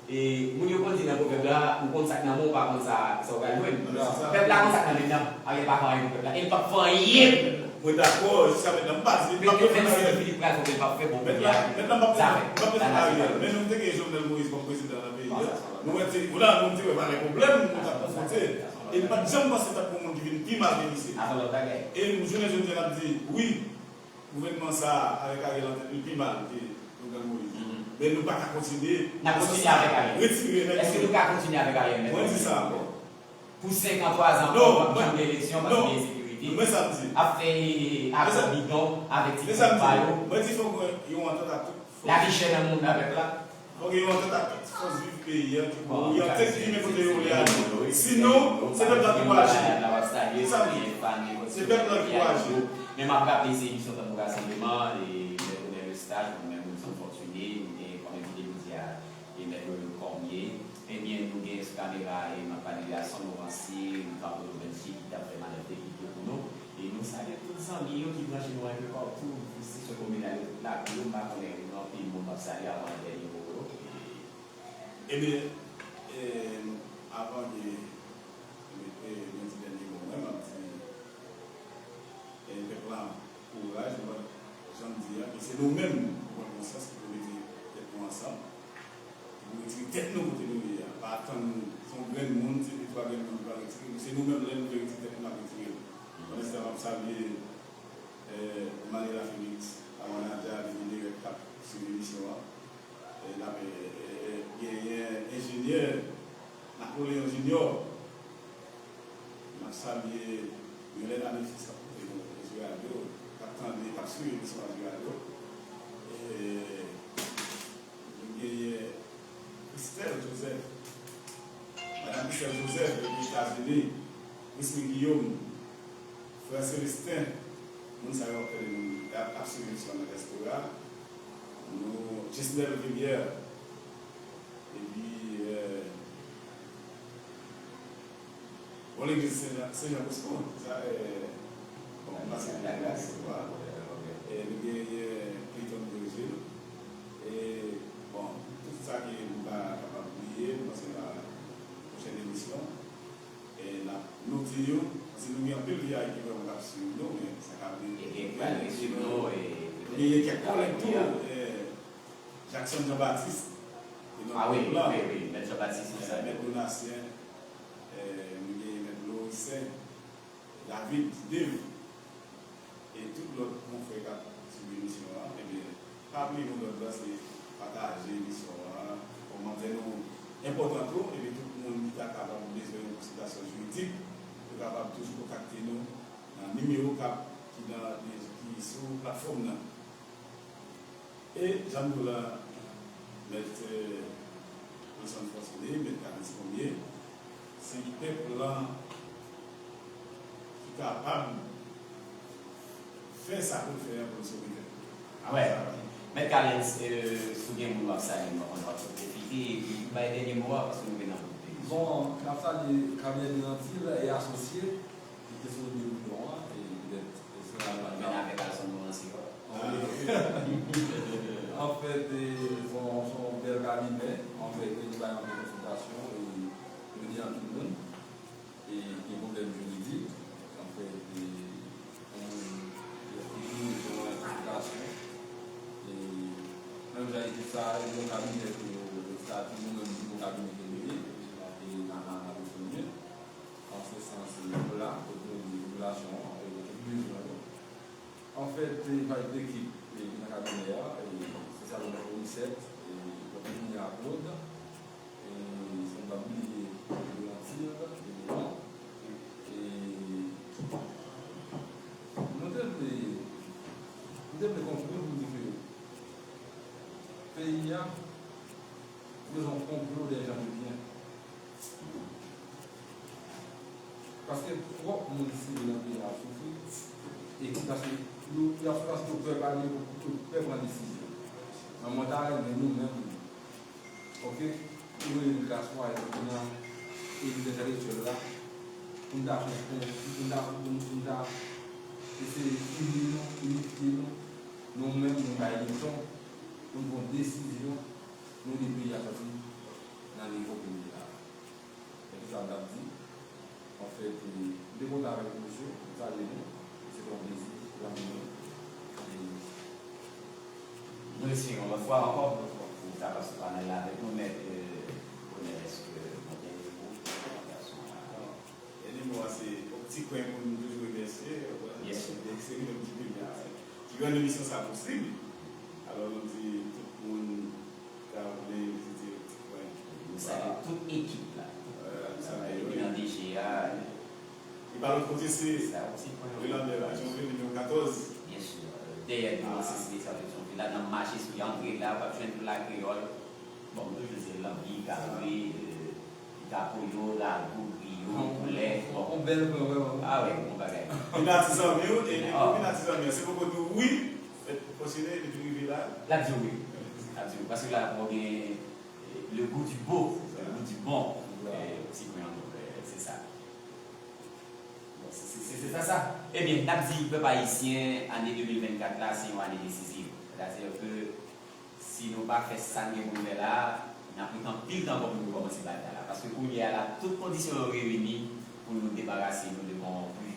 E, moun yo konn di nan pwovèb la, ou konn sa k nan men w, ou pa konn sa, sa w pral jwenn. Pèp la konn sa k nan men l nan. Ariel pa fè anyen pou pèp la. E l p ap fè anyen pou pèp la. Mwen dakò, jiska mentnan, m pa di, m p ap defann Ariel. Mentnan, mentnan, m p ap defann, m p ap defann Ariel. Men nou te gen Jovenel Moïse kòm prezidan nan peyi a. Nou wè, te, nou la, nou te wè pa gen pwoblèm, nou t ap konfwonte. E m pa t janm panse t ap gen moun ki vin pi mal ke misye. E jounen jodi a, n ap di, wi, gouvènman sa a, avèk Ariel antèt li, pi mal ke Jovenel Moïse. Men nou pa ka kontinye. N ap kontinye avèk Ariel. Retire nèg yo. Èske nou ka kontinye avèk Ariel menm? Mwen di sa ankò. Pou senk an, twa zan ankò, p ap janm gen eleksyon paske gen ensekirite. Mwen sa m di. Ap fè ajan bidon avèk ti kòb pa yo. Mwen di fòk gen yon antant ak tout fòs. Lavi chè nan mond avèk la. Fòk gen yon antant ak tout fòs viv peyi a ki pou oryante ki men kote yo vle ale. Sinon, se pèp la ki pou aji. Se sa m di. Se pèp la ki pou aji. Men m ap raple se emisyon Tanbou Rasanbleman, e Mèt Onè Lestaj, mwen menm Wilson Fortuné, nou gen kòm envite jodi a, e Mèt Loyo Cormier. Ebyen, nou gen sou kamera, e m ap pale de Alson Morancy, Ricardo Lovenchi ki t ap fè manèv teknik yo pou nou. E nou salye tout zanmi yo ki branche nou enpe patou, sou kominal yo, tout lakou yo, m pa konnen, gen anpil moun m ap salye avan dènye mo yo. Ebyen, e, avan de, e, mwen di dènye mo mwen, m ap di, e, pèp la, kouraj, nou pa janm di a, men se nou menm pou pran konsyans, ki pou mete tèt nou ansanm, pou nou retire tèt nou kote nou ye a. Pa atann se yon grenn moun, se de twa grenn moun ki pral retire, men se nou menm, lè nou vle retire tèt nou, n ap retire l. Pandan se tan, m ap salye, e, Manuela Félix, Awana Dia, Lili Nérette k ap swiv emisyon an. E, n ap, e, e, e, genyen enjenyè Napoleon Junior. M ap salye Yolène Améphis k ap koute nou Jewado, k ap tande, k ap swiv emisyon an Jewado. E, nou genyen Christelle Joseph. Madanm Christelle Joseph depi Etazini, Prismy Guillaume, Frè Célestin, moun sa yo ap tande nou, y ap, ap swiv emisyon an nan dyaspora. Nou, Jesnel Villière, epi, e, bon, legliz Sen Jan, Sen Jan Bosco, sa, e, bon, m pase nan dyaspora. E, nou gen, e, Clinton Virgile. E, bon, tout sa ke nou pa kapab bliye, nou panse nan pwochèn emisyon. E n ap, nou di yo, paske nou gen anpil V I P vrèman k ap swiv nou, men sa ka vin. E gen k pral ret swiv nou, e nou genyen kèk kòlèg tou, e, Jackson Jean Baptiste, ki nan gwoup la. Wi, wi, Mèt Jean Baptiste, e, Mèt Donatien, e, nou genyen Mèt Loricen, David, Dave. E tout lòt konfrè k ap swiv emisyon an, ebyen, pa bliye mo dòd la, se pataje emisyon an, kòmantè nou enpòtan tou, epi tout moun ki ta kapab bezwen yon konsiltasyon jiridik, yo kapab toujou kontakte nou nan nimewo k ap, ki nan, ki sou platfòm nan. E jan m di w la, Mèt, e, Wilson Fortuné, Mèt Carlens Cormier, se pèp lan ki kapab fè sa pou l fè an pou l sove tèt li. Wè. Mèt Carlens, e, si w gen moun w ap salye, m pa konn w ap pwofite epi bay dènye mo a, paske nou vin nan bout emisyon. Bon, n ap salye kabinè Derantil e asosye, ki te sou de boulon an, e petèt, e se la nou pral menm avèk Alson Morancy. Anfèt, e, se yon, se yon bèl kabinè. Anfèt, e, nou bay anpil konsiltasyon, e, nou di an tout moun, e, gen pwoblèm jiridik. Anfèt, e, yon moun ki toujou bezwen konsiltasyon. E, menm jan ekip sa a, e yon kabinè ke yo, sa, ki nou menm, pi bon kabinè ke nou ye, e, nan, nan, nan Petyonvil. An se sans, nou la, pou nou di popilasyon an, e, tout bezwen yo. Anfèt, e, pa gen ekip, e, ki nan kabinè a, e, se Salomon Morissette, e, Virginia Claude, e, san m pa bliye Leontil, Leon, e, nou te vle, nou te vle konklwi pou di ke peyi a bezwen konplo de jan de byen. Paske twòp moun sivil nan peyi a ap soufri, e ki paske yo, y ap soufri paske yo pè pale, yo pè pran desizyon. Men mwen ta renmen nou menm, oke, ouvri klas mwayen, nou nan elit entèlektyèl la, pou n ta fè, pou n ta, pou n ta eseye ini nou, inifye nou, nou menm, nou bay leson, pou n pran desizyon, nou ede peyi a sòti nan nivo ke l ye la. Se sa m t ap di. Anfèt, m te kontan avèk nou mesye, m salye nou. Se te yon plezi pou nou. Nou espere yon lòt fwa ankò pou ta pase panèl la avèk nou, mèt Bonè, èske mwen gen yon mo pou gason an? Bon, e li mo a se yon ti kwen pou nou toujou remèsye. Yes, sir. Se li menm ki pèmèt ti gran emisyon sa posib. Alò, nou di tout moun ka vle vizite yon ti kwen. Nou salye tout ekip la. Tout moun ki nan D G a. E pa lòt kote, se Rue Lambert, Pétion-Ville, nimewo katòz. Byen si. Dèyè biwo C C D sa, Pétion-Ville la, n ap mache sou antre la, w ap jwenn pla kreyòl. Bon, m toujou di lanbi, kabri, e, pita poyo, ragou, griyo, poulè. Bon. Yon bèl pwen, vrèman. A wi, bon bagay. Vin ak ti zanmi w, e depi w vin ak ti zanmi w, si poko di w wi, fè fonksyone, depi w rive la. L ap di w wi. L ap di w wi. Paske la, bon, gen, e, le goût du beau, le goût du bon. E, ti kwen an, e, se sa. Bon, se, se, se, se sa, sa. Ebyen, n ap di pèp ayisyen, ane de mil vennkat la, se yon ane desiziv. Sètadi ke si nou pa fè sa n gen pou n fè la, n ap ret anpil tan ankò pou nou rekòmanse batay la. Paske kounye a la, tout kondisyon yo reyini pou nou debarase nou de Pònpri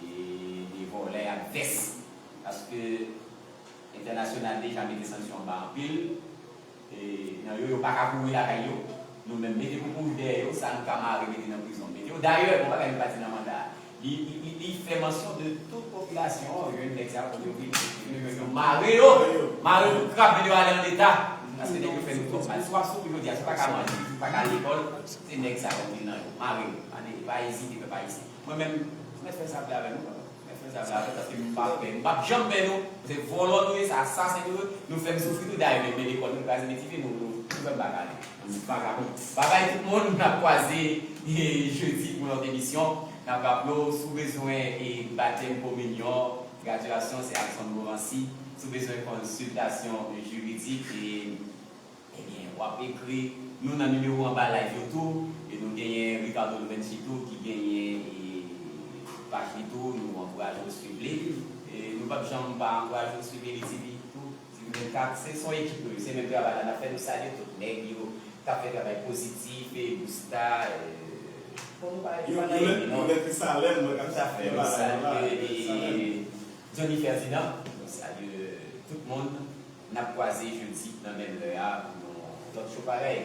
e de vòlè ak vès. Paske entènasyonal deja mete sanksyon anba anpil. E, nan yo, yo pa ka kouri lakay yo. Nou menm, mete pou kouri dèyè yo, sa nou ka mare, mete nan prizon, mete yo. Dayè, bon bagay nou pa di nan manda a. Li, li, li, li fè mansyon de tout popilasyon an, yo jwenn nèg sa yo, yo vin, yo, yo, yo mare yo, mare yo kou krab, mete yo ale an leta. Paske nèg yo fè nou twòp mal. Si w ap soufri jodi a, si w pa ka manje, si w pa ka lekòl, se nèg sa yo vin nan yo, mare yo. Pa de, pa ezite, pèp ayisyen. Mwen menm, mwen fè sa vle avè nou. Mwen fè sa vle avè, paske m p ap pè, m p ap janm pè nou. Se vòlò nou ye, se asasen nou ye, nou fè m soufri tou, dayè, men, men lekòl nou kraze, men ti fi nou, nou, nou fè m pa gade. Nou vagabon. Babay tout moun, n ap kwaze, e, jedi pou lòt emisyon. N ap raple w, si w bezwen, e, batèm, kominyon, gradyasyon, se Alexandre Morancy. Si w bezwen konsiltasyon jiridik, e, Ebyen, w ap ekri nou nan nimewo anba live yo tou. E nou genyen Ricardo Lovenchi tou ki genyen, e, paj li tou. Nou ankouraje w swiv li. E nou p ap janm pa ankouraje w swiv Eli T V tou. T V vennkat, se, se yon ekip nou ye. Se menm travay la n ap fè. Nou salye tout nèg yo k ap fè travay pozitif, e Busta, e, bon, nou pa, yo, pa yo, yo, non. Yo mèt Salèm, mwen, k ap fè bagay la, Salèm. Johnny Ferdinand, nou salye tout moun. N ap kwaze jedi nan menm lè a pou yon lòt show parèy.